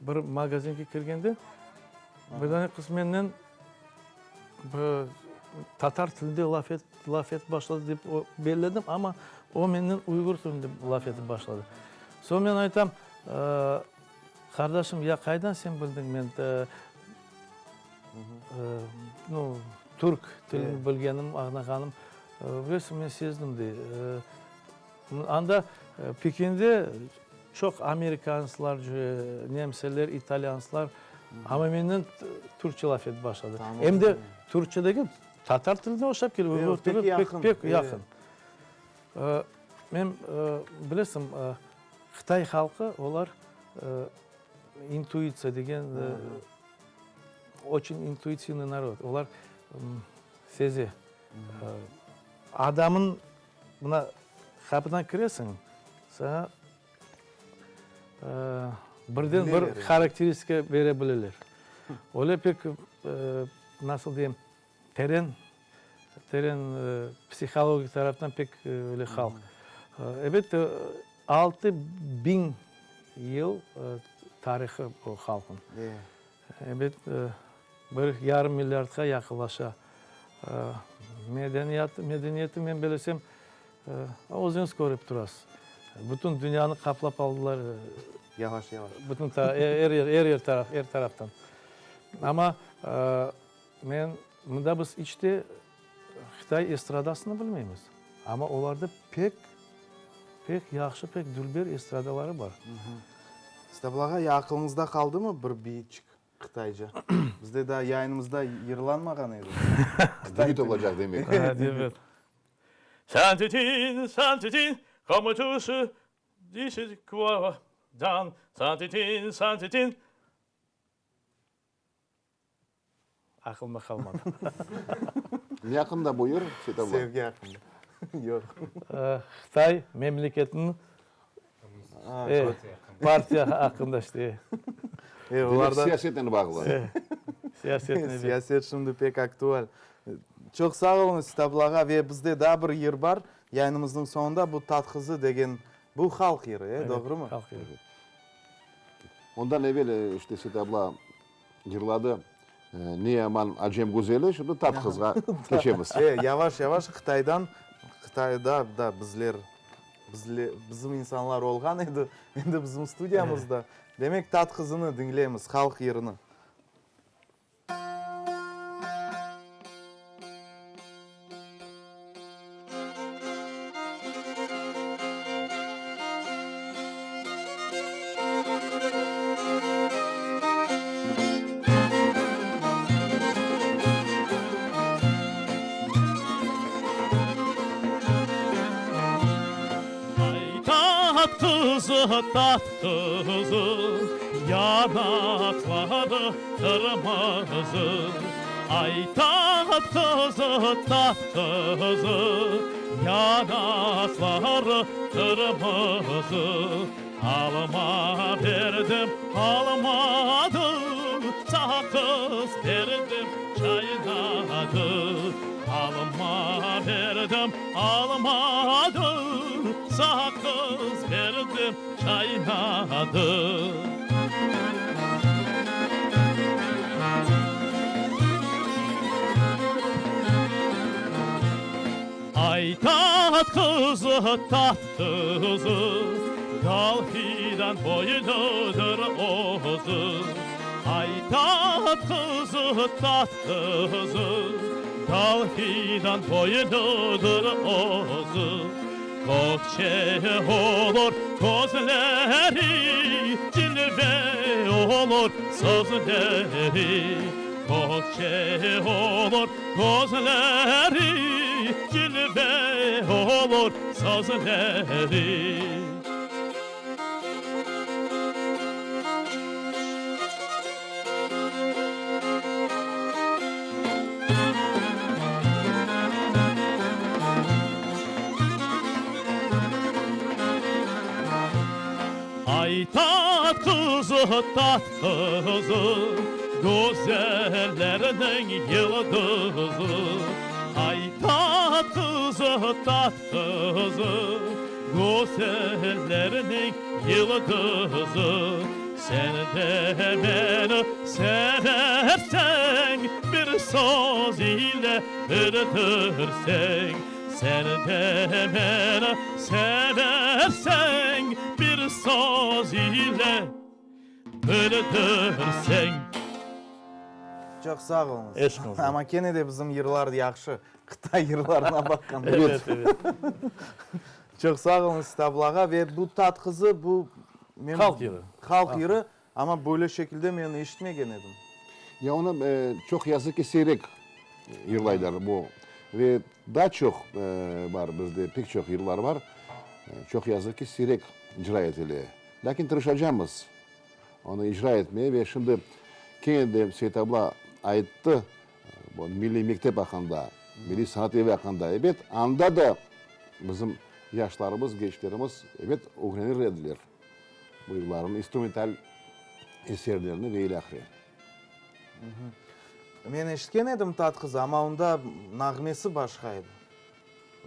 [SPEAKER 2] bir magazinge kirgende, bir dane qız menden bir tatar tilinde laf et, laf etip başladı dep belledim, amma o menden uyğur tilinde laf etip başladı. Soñ men aytam, Qardaşım, ya qaydan sen bildiñ men, nu, türk tilini bilgenim, añlağanım? Bilesiñ, men sezdim, dey. Anda Pekinde çoq amerikanslar, nemseler, italyanslar, amma menden türkçe laf etip başladı. Em de türkçe degil, tatar tiline oşap kele, uyğur tili pek, pek yaqın. Men, bilesiñ, Qıtay halqı, olar intuitsiya degen, oçün intuitivnıy narod, olar seze. Adamnıñ, mına, qapıdan kiresiñ, saña birden bir harakteristika bere bileler. Öyle pek, nasıl deyim, teren, teren psihologik taraftan pek öyle halq. Elbette, 6000 yıl tarihı bu halqnıñ. Ebet, bir yarım milliardqa yaqınlaşa. Medeniyatı, medeniyeti, men bilesem, özüñiz körip turasız. Bütün dünyanı qaplap aldılar.
[SPEAKER 1] Yavaş, yavaş.
[SPEAKER 2] Bütün er yer, er yer taraf, er taraftan. Amma men, mında biz iç te Qıtay estradasını bilmeymiz. Amma olarda pek, pek yahşı, pek dülber estradaları bar.
[SPEAKER 1] Stablağa, ya aqılıñızda qaldımı bir biyçik? Qıtayca. Bizde daa yayınımızda yırlanmağan edi.
[SPEAKER 4] Debüt olacaq demek.
[SPEAKER 3] Debüt. San ti tin, san ti tin, komu tuşu dişi kuava dan, san ti tin, san ti tin.
[SPEAKER 2] Aqılımda qalmadı.
[SPEAKER 4] Ne aqqında bu yır, Seytabla?
[SPEAKER 1] Sevgi aqqında. Yoq.
[SPEAKER 2] Qıtay memleketiniñ partiya aqqında işte.
[SPEAKER 4] Demek, siyasetnen bağlı.
[SPEAKER 2] Siyasetnen.
[SPEAKER 1] Siyaset şimdi pek aktual. Çoq sağ oluñız, Seytabla ağa. Ve bizde daa bir yır bar. Yayınımıznıñ soñunda bu Tat qızı degen, bu halq yırı, e, doğrumı?
[SPEAKER 2] Halq yırı.
[SPEAKER 4] Ondan evel işte Seytabla Yırladı Ne yaman Acem güzeli, şimdi tat qızğa keçemiz.
[SPEAKER 1] E, yavaş yavaş Qıtaydan, Qıtayda da bizler, bizle, bizim insanlar olğan edi, endi bizim studiyamızda. Demek, tat qızını diñleymiz, halq yırını.
[SPEAKER 3] Ay tat qızı, tat qızı, yanaqları qırmızı. Ay tat qızı, tat qızı, yanaqları qırmızı. Alma berdim, almadı, saqız berdim, çaynadı. Alma berdim, almadı, saqız berdim, çaynadı. Ay tat qızı, tat qızı, Dal fidan boyludır özü. Ay tat qızı, tat qızı, Dal fidan boyludır özü. Kökçe olur közleri, Cilve olur sözleri. Kökçe olur közleri, Cilve olur sözleri. Ay tat qızı, tat qızı, Güzellerniñ yıldızı. Ay tat qızı, tat qızı, Güzellerniñ yıldızı. Sen de meni severseñ, Bir söz ile bildirseñ. Sen de meni severseñ, Bir söz ile bildirseñ.
[SPEAKER 1] Çoq sağ oluñız.
[SPEAKER 2] Eşqiñizge.
[SPEAKER 1] Amma kene de bizim yırlar yahşı, qıtay yırlarına baqqanda.
[SPEAKER 2] Evet, evet.
[SPEAKER 1] Çoq sağ oluñız Stablağa ve bu tat qızı bu men
[SPEAKER 2] Halq yırı.
[SPEAKER 1] Halq yırı, amma böyle şekilde men eşitmegen edim.
[SPEAKER 4] Ya onı çoq yazıq ki seyrek yırlaylar bu ve daa çoq bar bizde pek çoq yırlar bar, çoq yazıq ki seyrek icra etile. Lâkin tırışacamız onı icra etmeye ve şimdi kene de Seytabla ayttı bu milliy mektep aqqında, milliy sanat evi aqqında. Ebet, anda da bizim yaşlarımız, gençlerimiz, ebet, ögrenir ediler bu yırlarnı, instrumental eserlerni ve ilâhre.
[SPEAKER 1] Men eşitken edim Tat qızı, amma onda nağmesi başqa edi.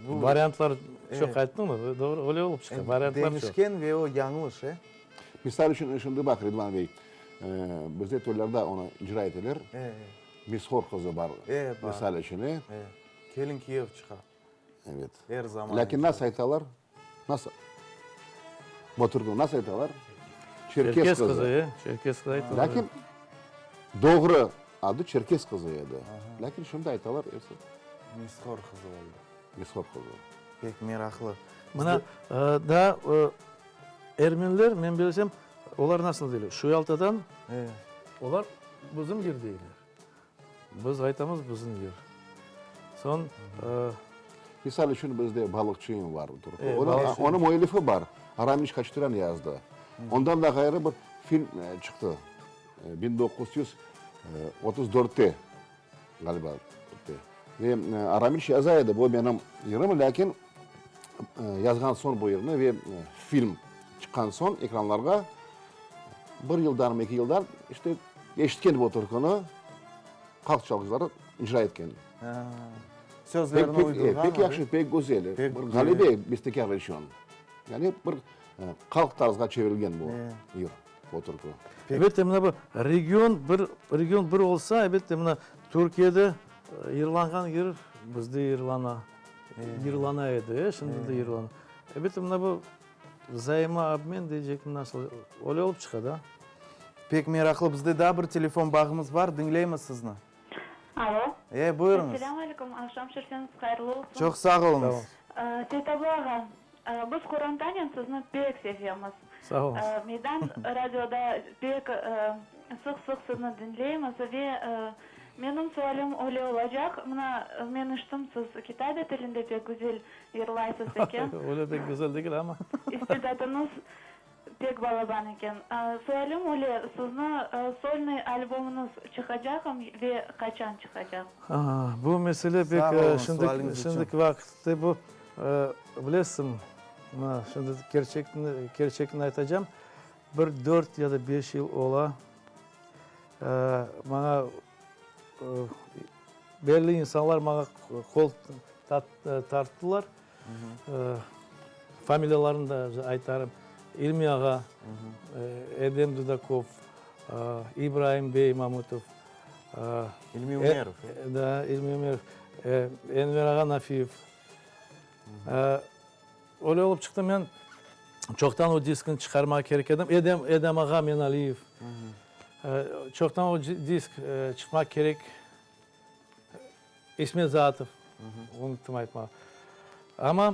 [SPEAKER 2] Bu Variantlar çoq ayttıñmı? Doğru, öyle olıp çıqa, variantlar çoq.
[SPEAKER 1] Deñişken ve o yañlış, e?
[SPEAKER 4] Misal içün, şimdi baq, Ridvan bey, bizde toylarda onı icra eteler. Mishor qızı bar, misal içün, e?
[SPEAKER 1] Kelin kiyev çıqa.
[SPEAKER 4] Evet.
[SPEAKER 1] Er zaman.
[SPEAKER 4] Lâkin nasıl aytalar? Nasıl? Bu türküni nasıl aytalar? Çerkez
[SPEAKER 2] Çerkez
[SPEAKER 4] qızı.
[SPEAKER 2] qızı, e, Çerkez qızı aytalar.
[SPEAKER 4] Lâkin doğru adı Çerkez qızı edi. Lâkin şimdi aytalar episi.
[SPEAKER 1] Mishor qızı oldı.
[SPEAKER 4] Mishor qızı.
[SPEAKER 1] Pek meraqlı.
[SPEAKER 2] Mına, daa ermeniler, men bilsem, olar nasıl deyler, şu Yaltadan olar. Bizim yır deyler. Biz aytamız, bizim yır. Soñ.
[SPEAKER 4] Misal içün, bizde Balıqçıyım var. Onıñ müellifi bar, Aramiç Haçaturyan yazdı. Ondan da ğayrı bir film çıqtı, 1934-te, ğaliba. Ve Aramiç yaza edi, bu menim yırım, lâkin yazğan soñ bu yırnı ve film çıqqan soñ ekranlarğa bir yıldanmı, eki yıldan, işte, eşitken bu türküni halq çalğıcıları icra etken.
[SPEAKER 1] Sözlerini uydurğan.
[SPEAKER 4] Pek yahşı, pek güzel. Bir ğalebe bestekâr içün. Yani bir halq tarzğa çevirilgen bu yır, bu türkü.
[SPEAKER 2] Elbette, mına bu region bir, region bir olsa, elbette, mına Türkiyede yırlanğan yır bizde yırlana, yırlana edi, şimdi de yırlana. Elbette, mına bu Vzaimoobmen deycekmi, nasıl, öyle olıp çıqa da.
[SPEAKER 1] Pek meraqlı. Bizde daa bir telefon bağımız bar, diñleymiz sizni.
[SPEAKER 10] Alo.
[SPEAKER 1] E, buyurıñız.
[SPEAKER 10] Esselâmu aleyküm, aqşam şerifeñiz hayırlı olsun.
[SPEAKER 1] Çoq sağ oluñız.
[SPEAKER 10] Seytabla ağa, biz qorantanen sizni pek sevemiz.
[SPEAKER 2] Sağ oluñız.
[SPEAKER 10] Meydan radioda pek sıq-sıq sizni diñleymiz ve menim sualim öyle olacaq, mına, men eşittim, siz kitayda tilinde pek güzel yırlaysız eken.
[SPEAKER 2] Öyle pek güzel degil, amma.
[SPEAKER 10] İstidatıñız Pek balaban eken. Sualim öyle, sizni solnıy albomıñız çıqacaqmı ve qaçan çıqacaq?
[SPEAKER 2] Bu mesele pek
[SPEAKER 1] Sağ oluñız sualiñiz içün.
[SPEAKER 2] şimdiki vaqıtta bu, bilesiñ, mına şimdi kerçekni, kerçekni aytacam, bir dört ya da beş yıl ola, maña belli insanlar maña qol tarttılar. Familiyalarını da aytarım, İlmi ağa, Edem Dudakov, İbraim bey Mamutov.
[SPEAKER 1] İlmi Ümerov.
[SPEAKER 2] Da, İlmi Ümerov, Enver ağa Nafiyev. Öyle olıp çıqtı, men çoqtan o diskni çıqarmağa kerek edim. Edem, Edem ağa Menaliyev. Çoqtan o disk çıqmaq kerek. İsmet Zaatov, unuttım aytmağa. Amma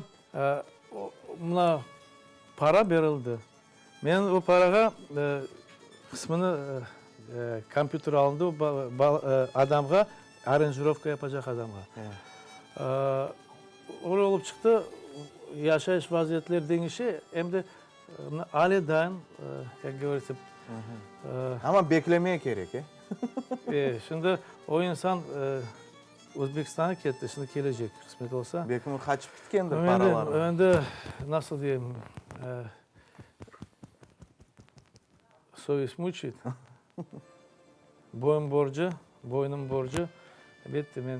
[SPEAKER 2] mına para berildi. Men o parağa qısmını kompyuter alındı, adamğa, aranjirovka yapacaq adamğa. Öyle olıp çıqtı, yaşayış vaziyetler deñişe, em de ale daa, kak govoritsâ.
[SPEAKER 1] Amma beklemek kerek, e?
[SPEAKER 2] E, şimdi o insan Özbekistanğa ketti, şimdi kelecek, qısmet olsa.
[SPEAKER 1] Belki o qaçıp ketkendir paralarnen.
[SPEAKER 2] Endi, nasıl deyim, sovest muçit. Boyun borcu, boynum borcu. Elbette, men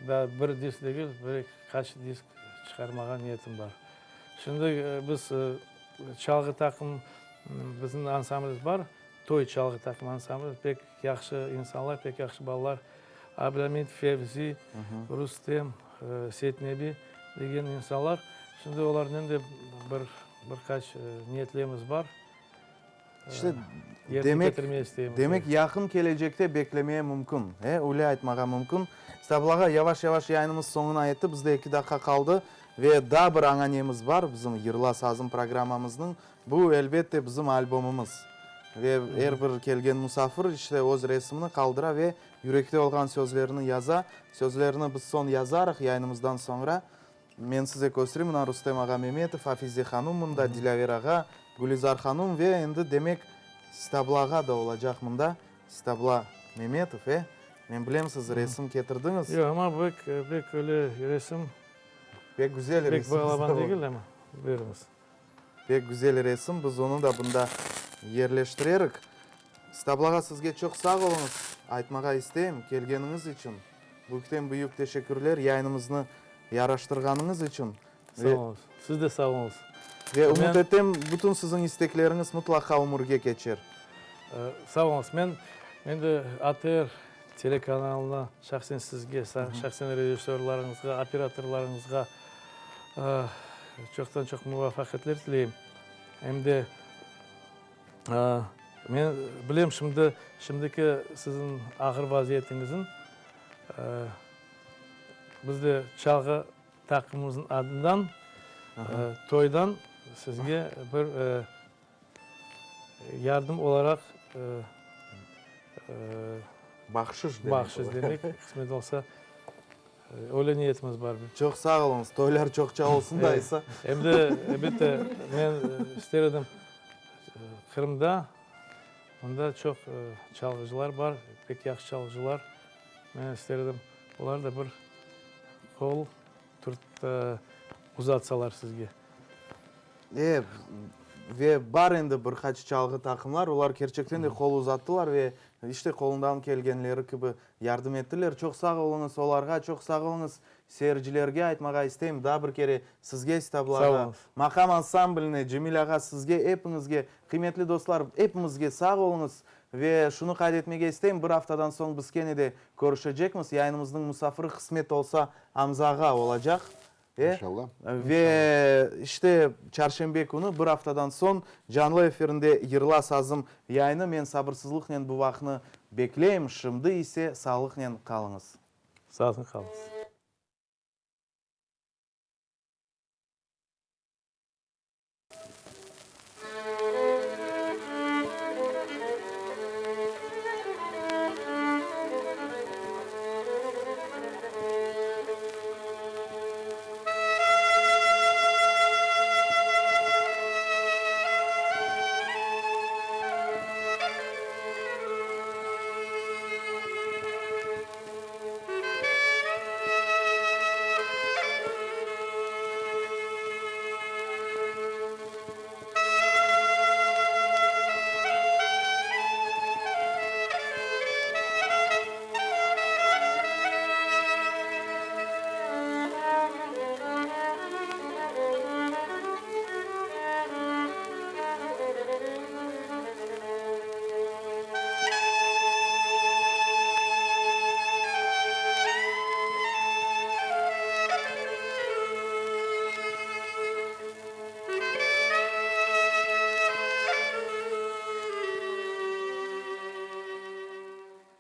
[SPEAKER 2] daa bir disk degil, bir qaç disk çıqarmağa niyetim bar. Şimdi biz çalğı taqım, bizim ansamblimiz bar. Toy çalğı taqım ansambli, pek yahşı insanlar, pek yahşı balalar. Ablâmit, Fevzi, Rustem, Seytnebi degen insanlar. Şimdi olarnen de bir, bir qaç niyetlerimiz bar.
[SPEAKER 1] İşte,
[SPEAKER 2] Yerine
[SPEAKER 1] demek,
[SPEAKER 2] ketirmege isteymiz.
[SPEAKER 1] demek yaqın kelecekte beklemeye mümkün, e, öyle aytmağa mümkün. Stabla ağa, yavaş-yavaş yayınımız soñuna yetti, bizde eki daqqa qaldı ve daa bir añanemiz bar bizim Yırla sazım programmamıznıñ. Bu, elbette, bizim albomımız. Ve er bir kelgen musafir, işte, öz resimini qaldıra ve yürekte olğan sözlerini yaza. Sözlerini biz soñ yazarıq, yayınımızdan soñra. Men size köstereyim, mına Rustem ağa Memetov, Afize hanum mında, Dilâver ağa, Gülizar hanum ve endi, demek, Sitabla ağa da olacaq mında. Sitabla Memetov, e? Men bilem, siz resim ketirdiñiz.
[SPEAKER 2] Yoq, amma pek, pek öyle resim.
[SPEAKER 1] Pek güzel resim.
[SPEAKER 2] Pek balaban degil, amma buyurıñız.
[SPEAKER 1] Pek güzel resim, biz onı da bunda yerleştirerik. Sitabla ağa, sizge çoq sağ oluñız aytmağa isteyim, kelgeniñiz içün. Büyükten büyük teşekkürler, yayınımıznı yaraştırğanıñız içün.
[SPEAKER 2] Sağ oluñız. Siz de sağ oluñız.
[SPEAKER 1] Ve ümüt etem, bütün siziñ istekleriñiz mıtlaqa ömürge keçer.
[SPEAKER 2] Sağ oluñız. Men, men de ATR telekanalına, şahsen sizge, şahsen rejissörlarıñızğa, operatorlarıñızğa çoqtan-çoq muvafaqiyetler tileyim. Em de men bilem, şimdi, şimdiki siziñ ağır vaziyetiñizniñ, biz de çalğı taqımımıznıñ adından toydan sizge bir yardım olaraq.
[SPEAKER 1] Bahşış demek.
[SPEAKER 2] Bahşış demek, qısmet olsa, öyle niyetimiz bar.
[SPEAKER 1] Çoq sağ oluñız, toylar çoqça olsun da aysa.
[SPEAKER 2] Em de, elbette, men ister edim, Qırımda mında çoq çalğıcılar bar, pek yahşı çalğıcılar. Men ister edim, olar da bir qol uzatsalar sizge.
[SPEAKER 1] E, ve bar endi bir qaç çalğı taqımlar, olar kerçekten de qol uzattılar ve işte qolundan kelgenleri kibi yardım ettiler. Çoq sağ oluñız olarğa, çoq sağ oluñız seyircilerge aytmağa isteyim. Daa bir kere sizge, Stabla ağa, Maqam ansambline, Cemil ağa, sizge, epiñizge, qıymetli dostlar, epimizge sağ oluñız. Ve şunı qayd etmege isteyim, bir aftadan soñ biz kene de körüşecekmiz. Yayınımıznıñ musafiri qısmet olsa Amza ağa olacaq.
[SPEAKER 4] İnşallah.
[SPEAKER 1] Ve işte çarşenbe künü, bir aftadan soñ, canlı efirinde Yırla sazım yayını. Men sabırsızlıqnen bu vaqıtnı bekleyim. Şimdi ise sağlıqnen qalıñız.
[SPEAKER 2] Sağlıqnen qalıñız.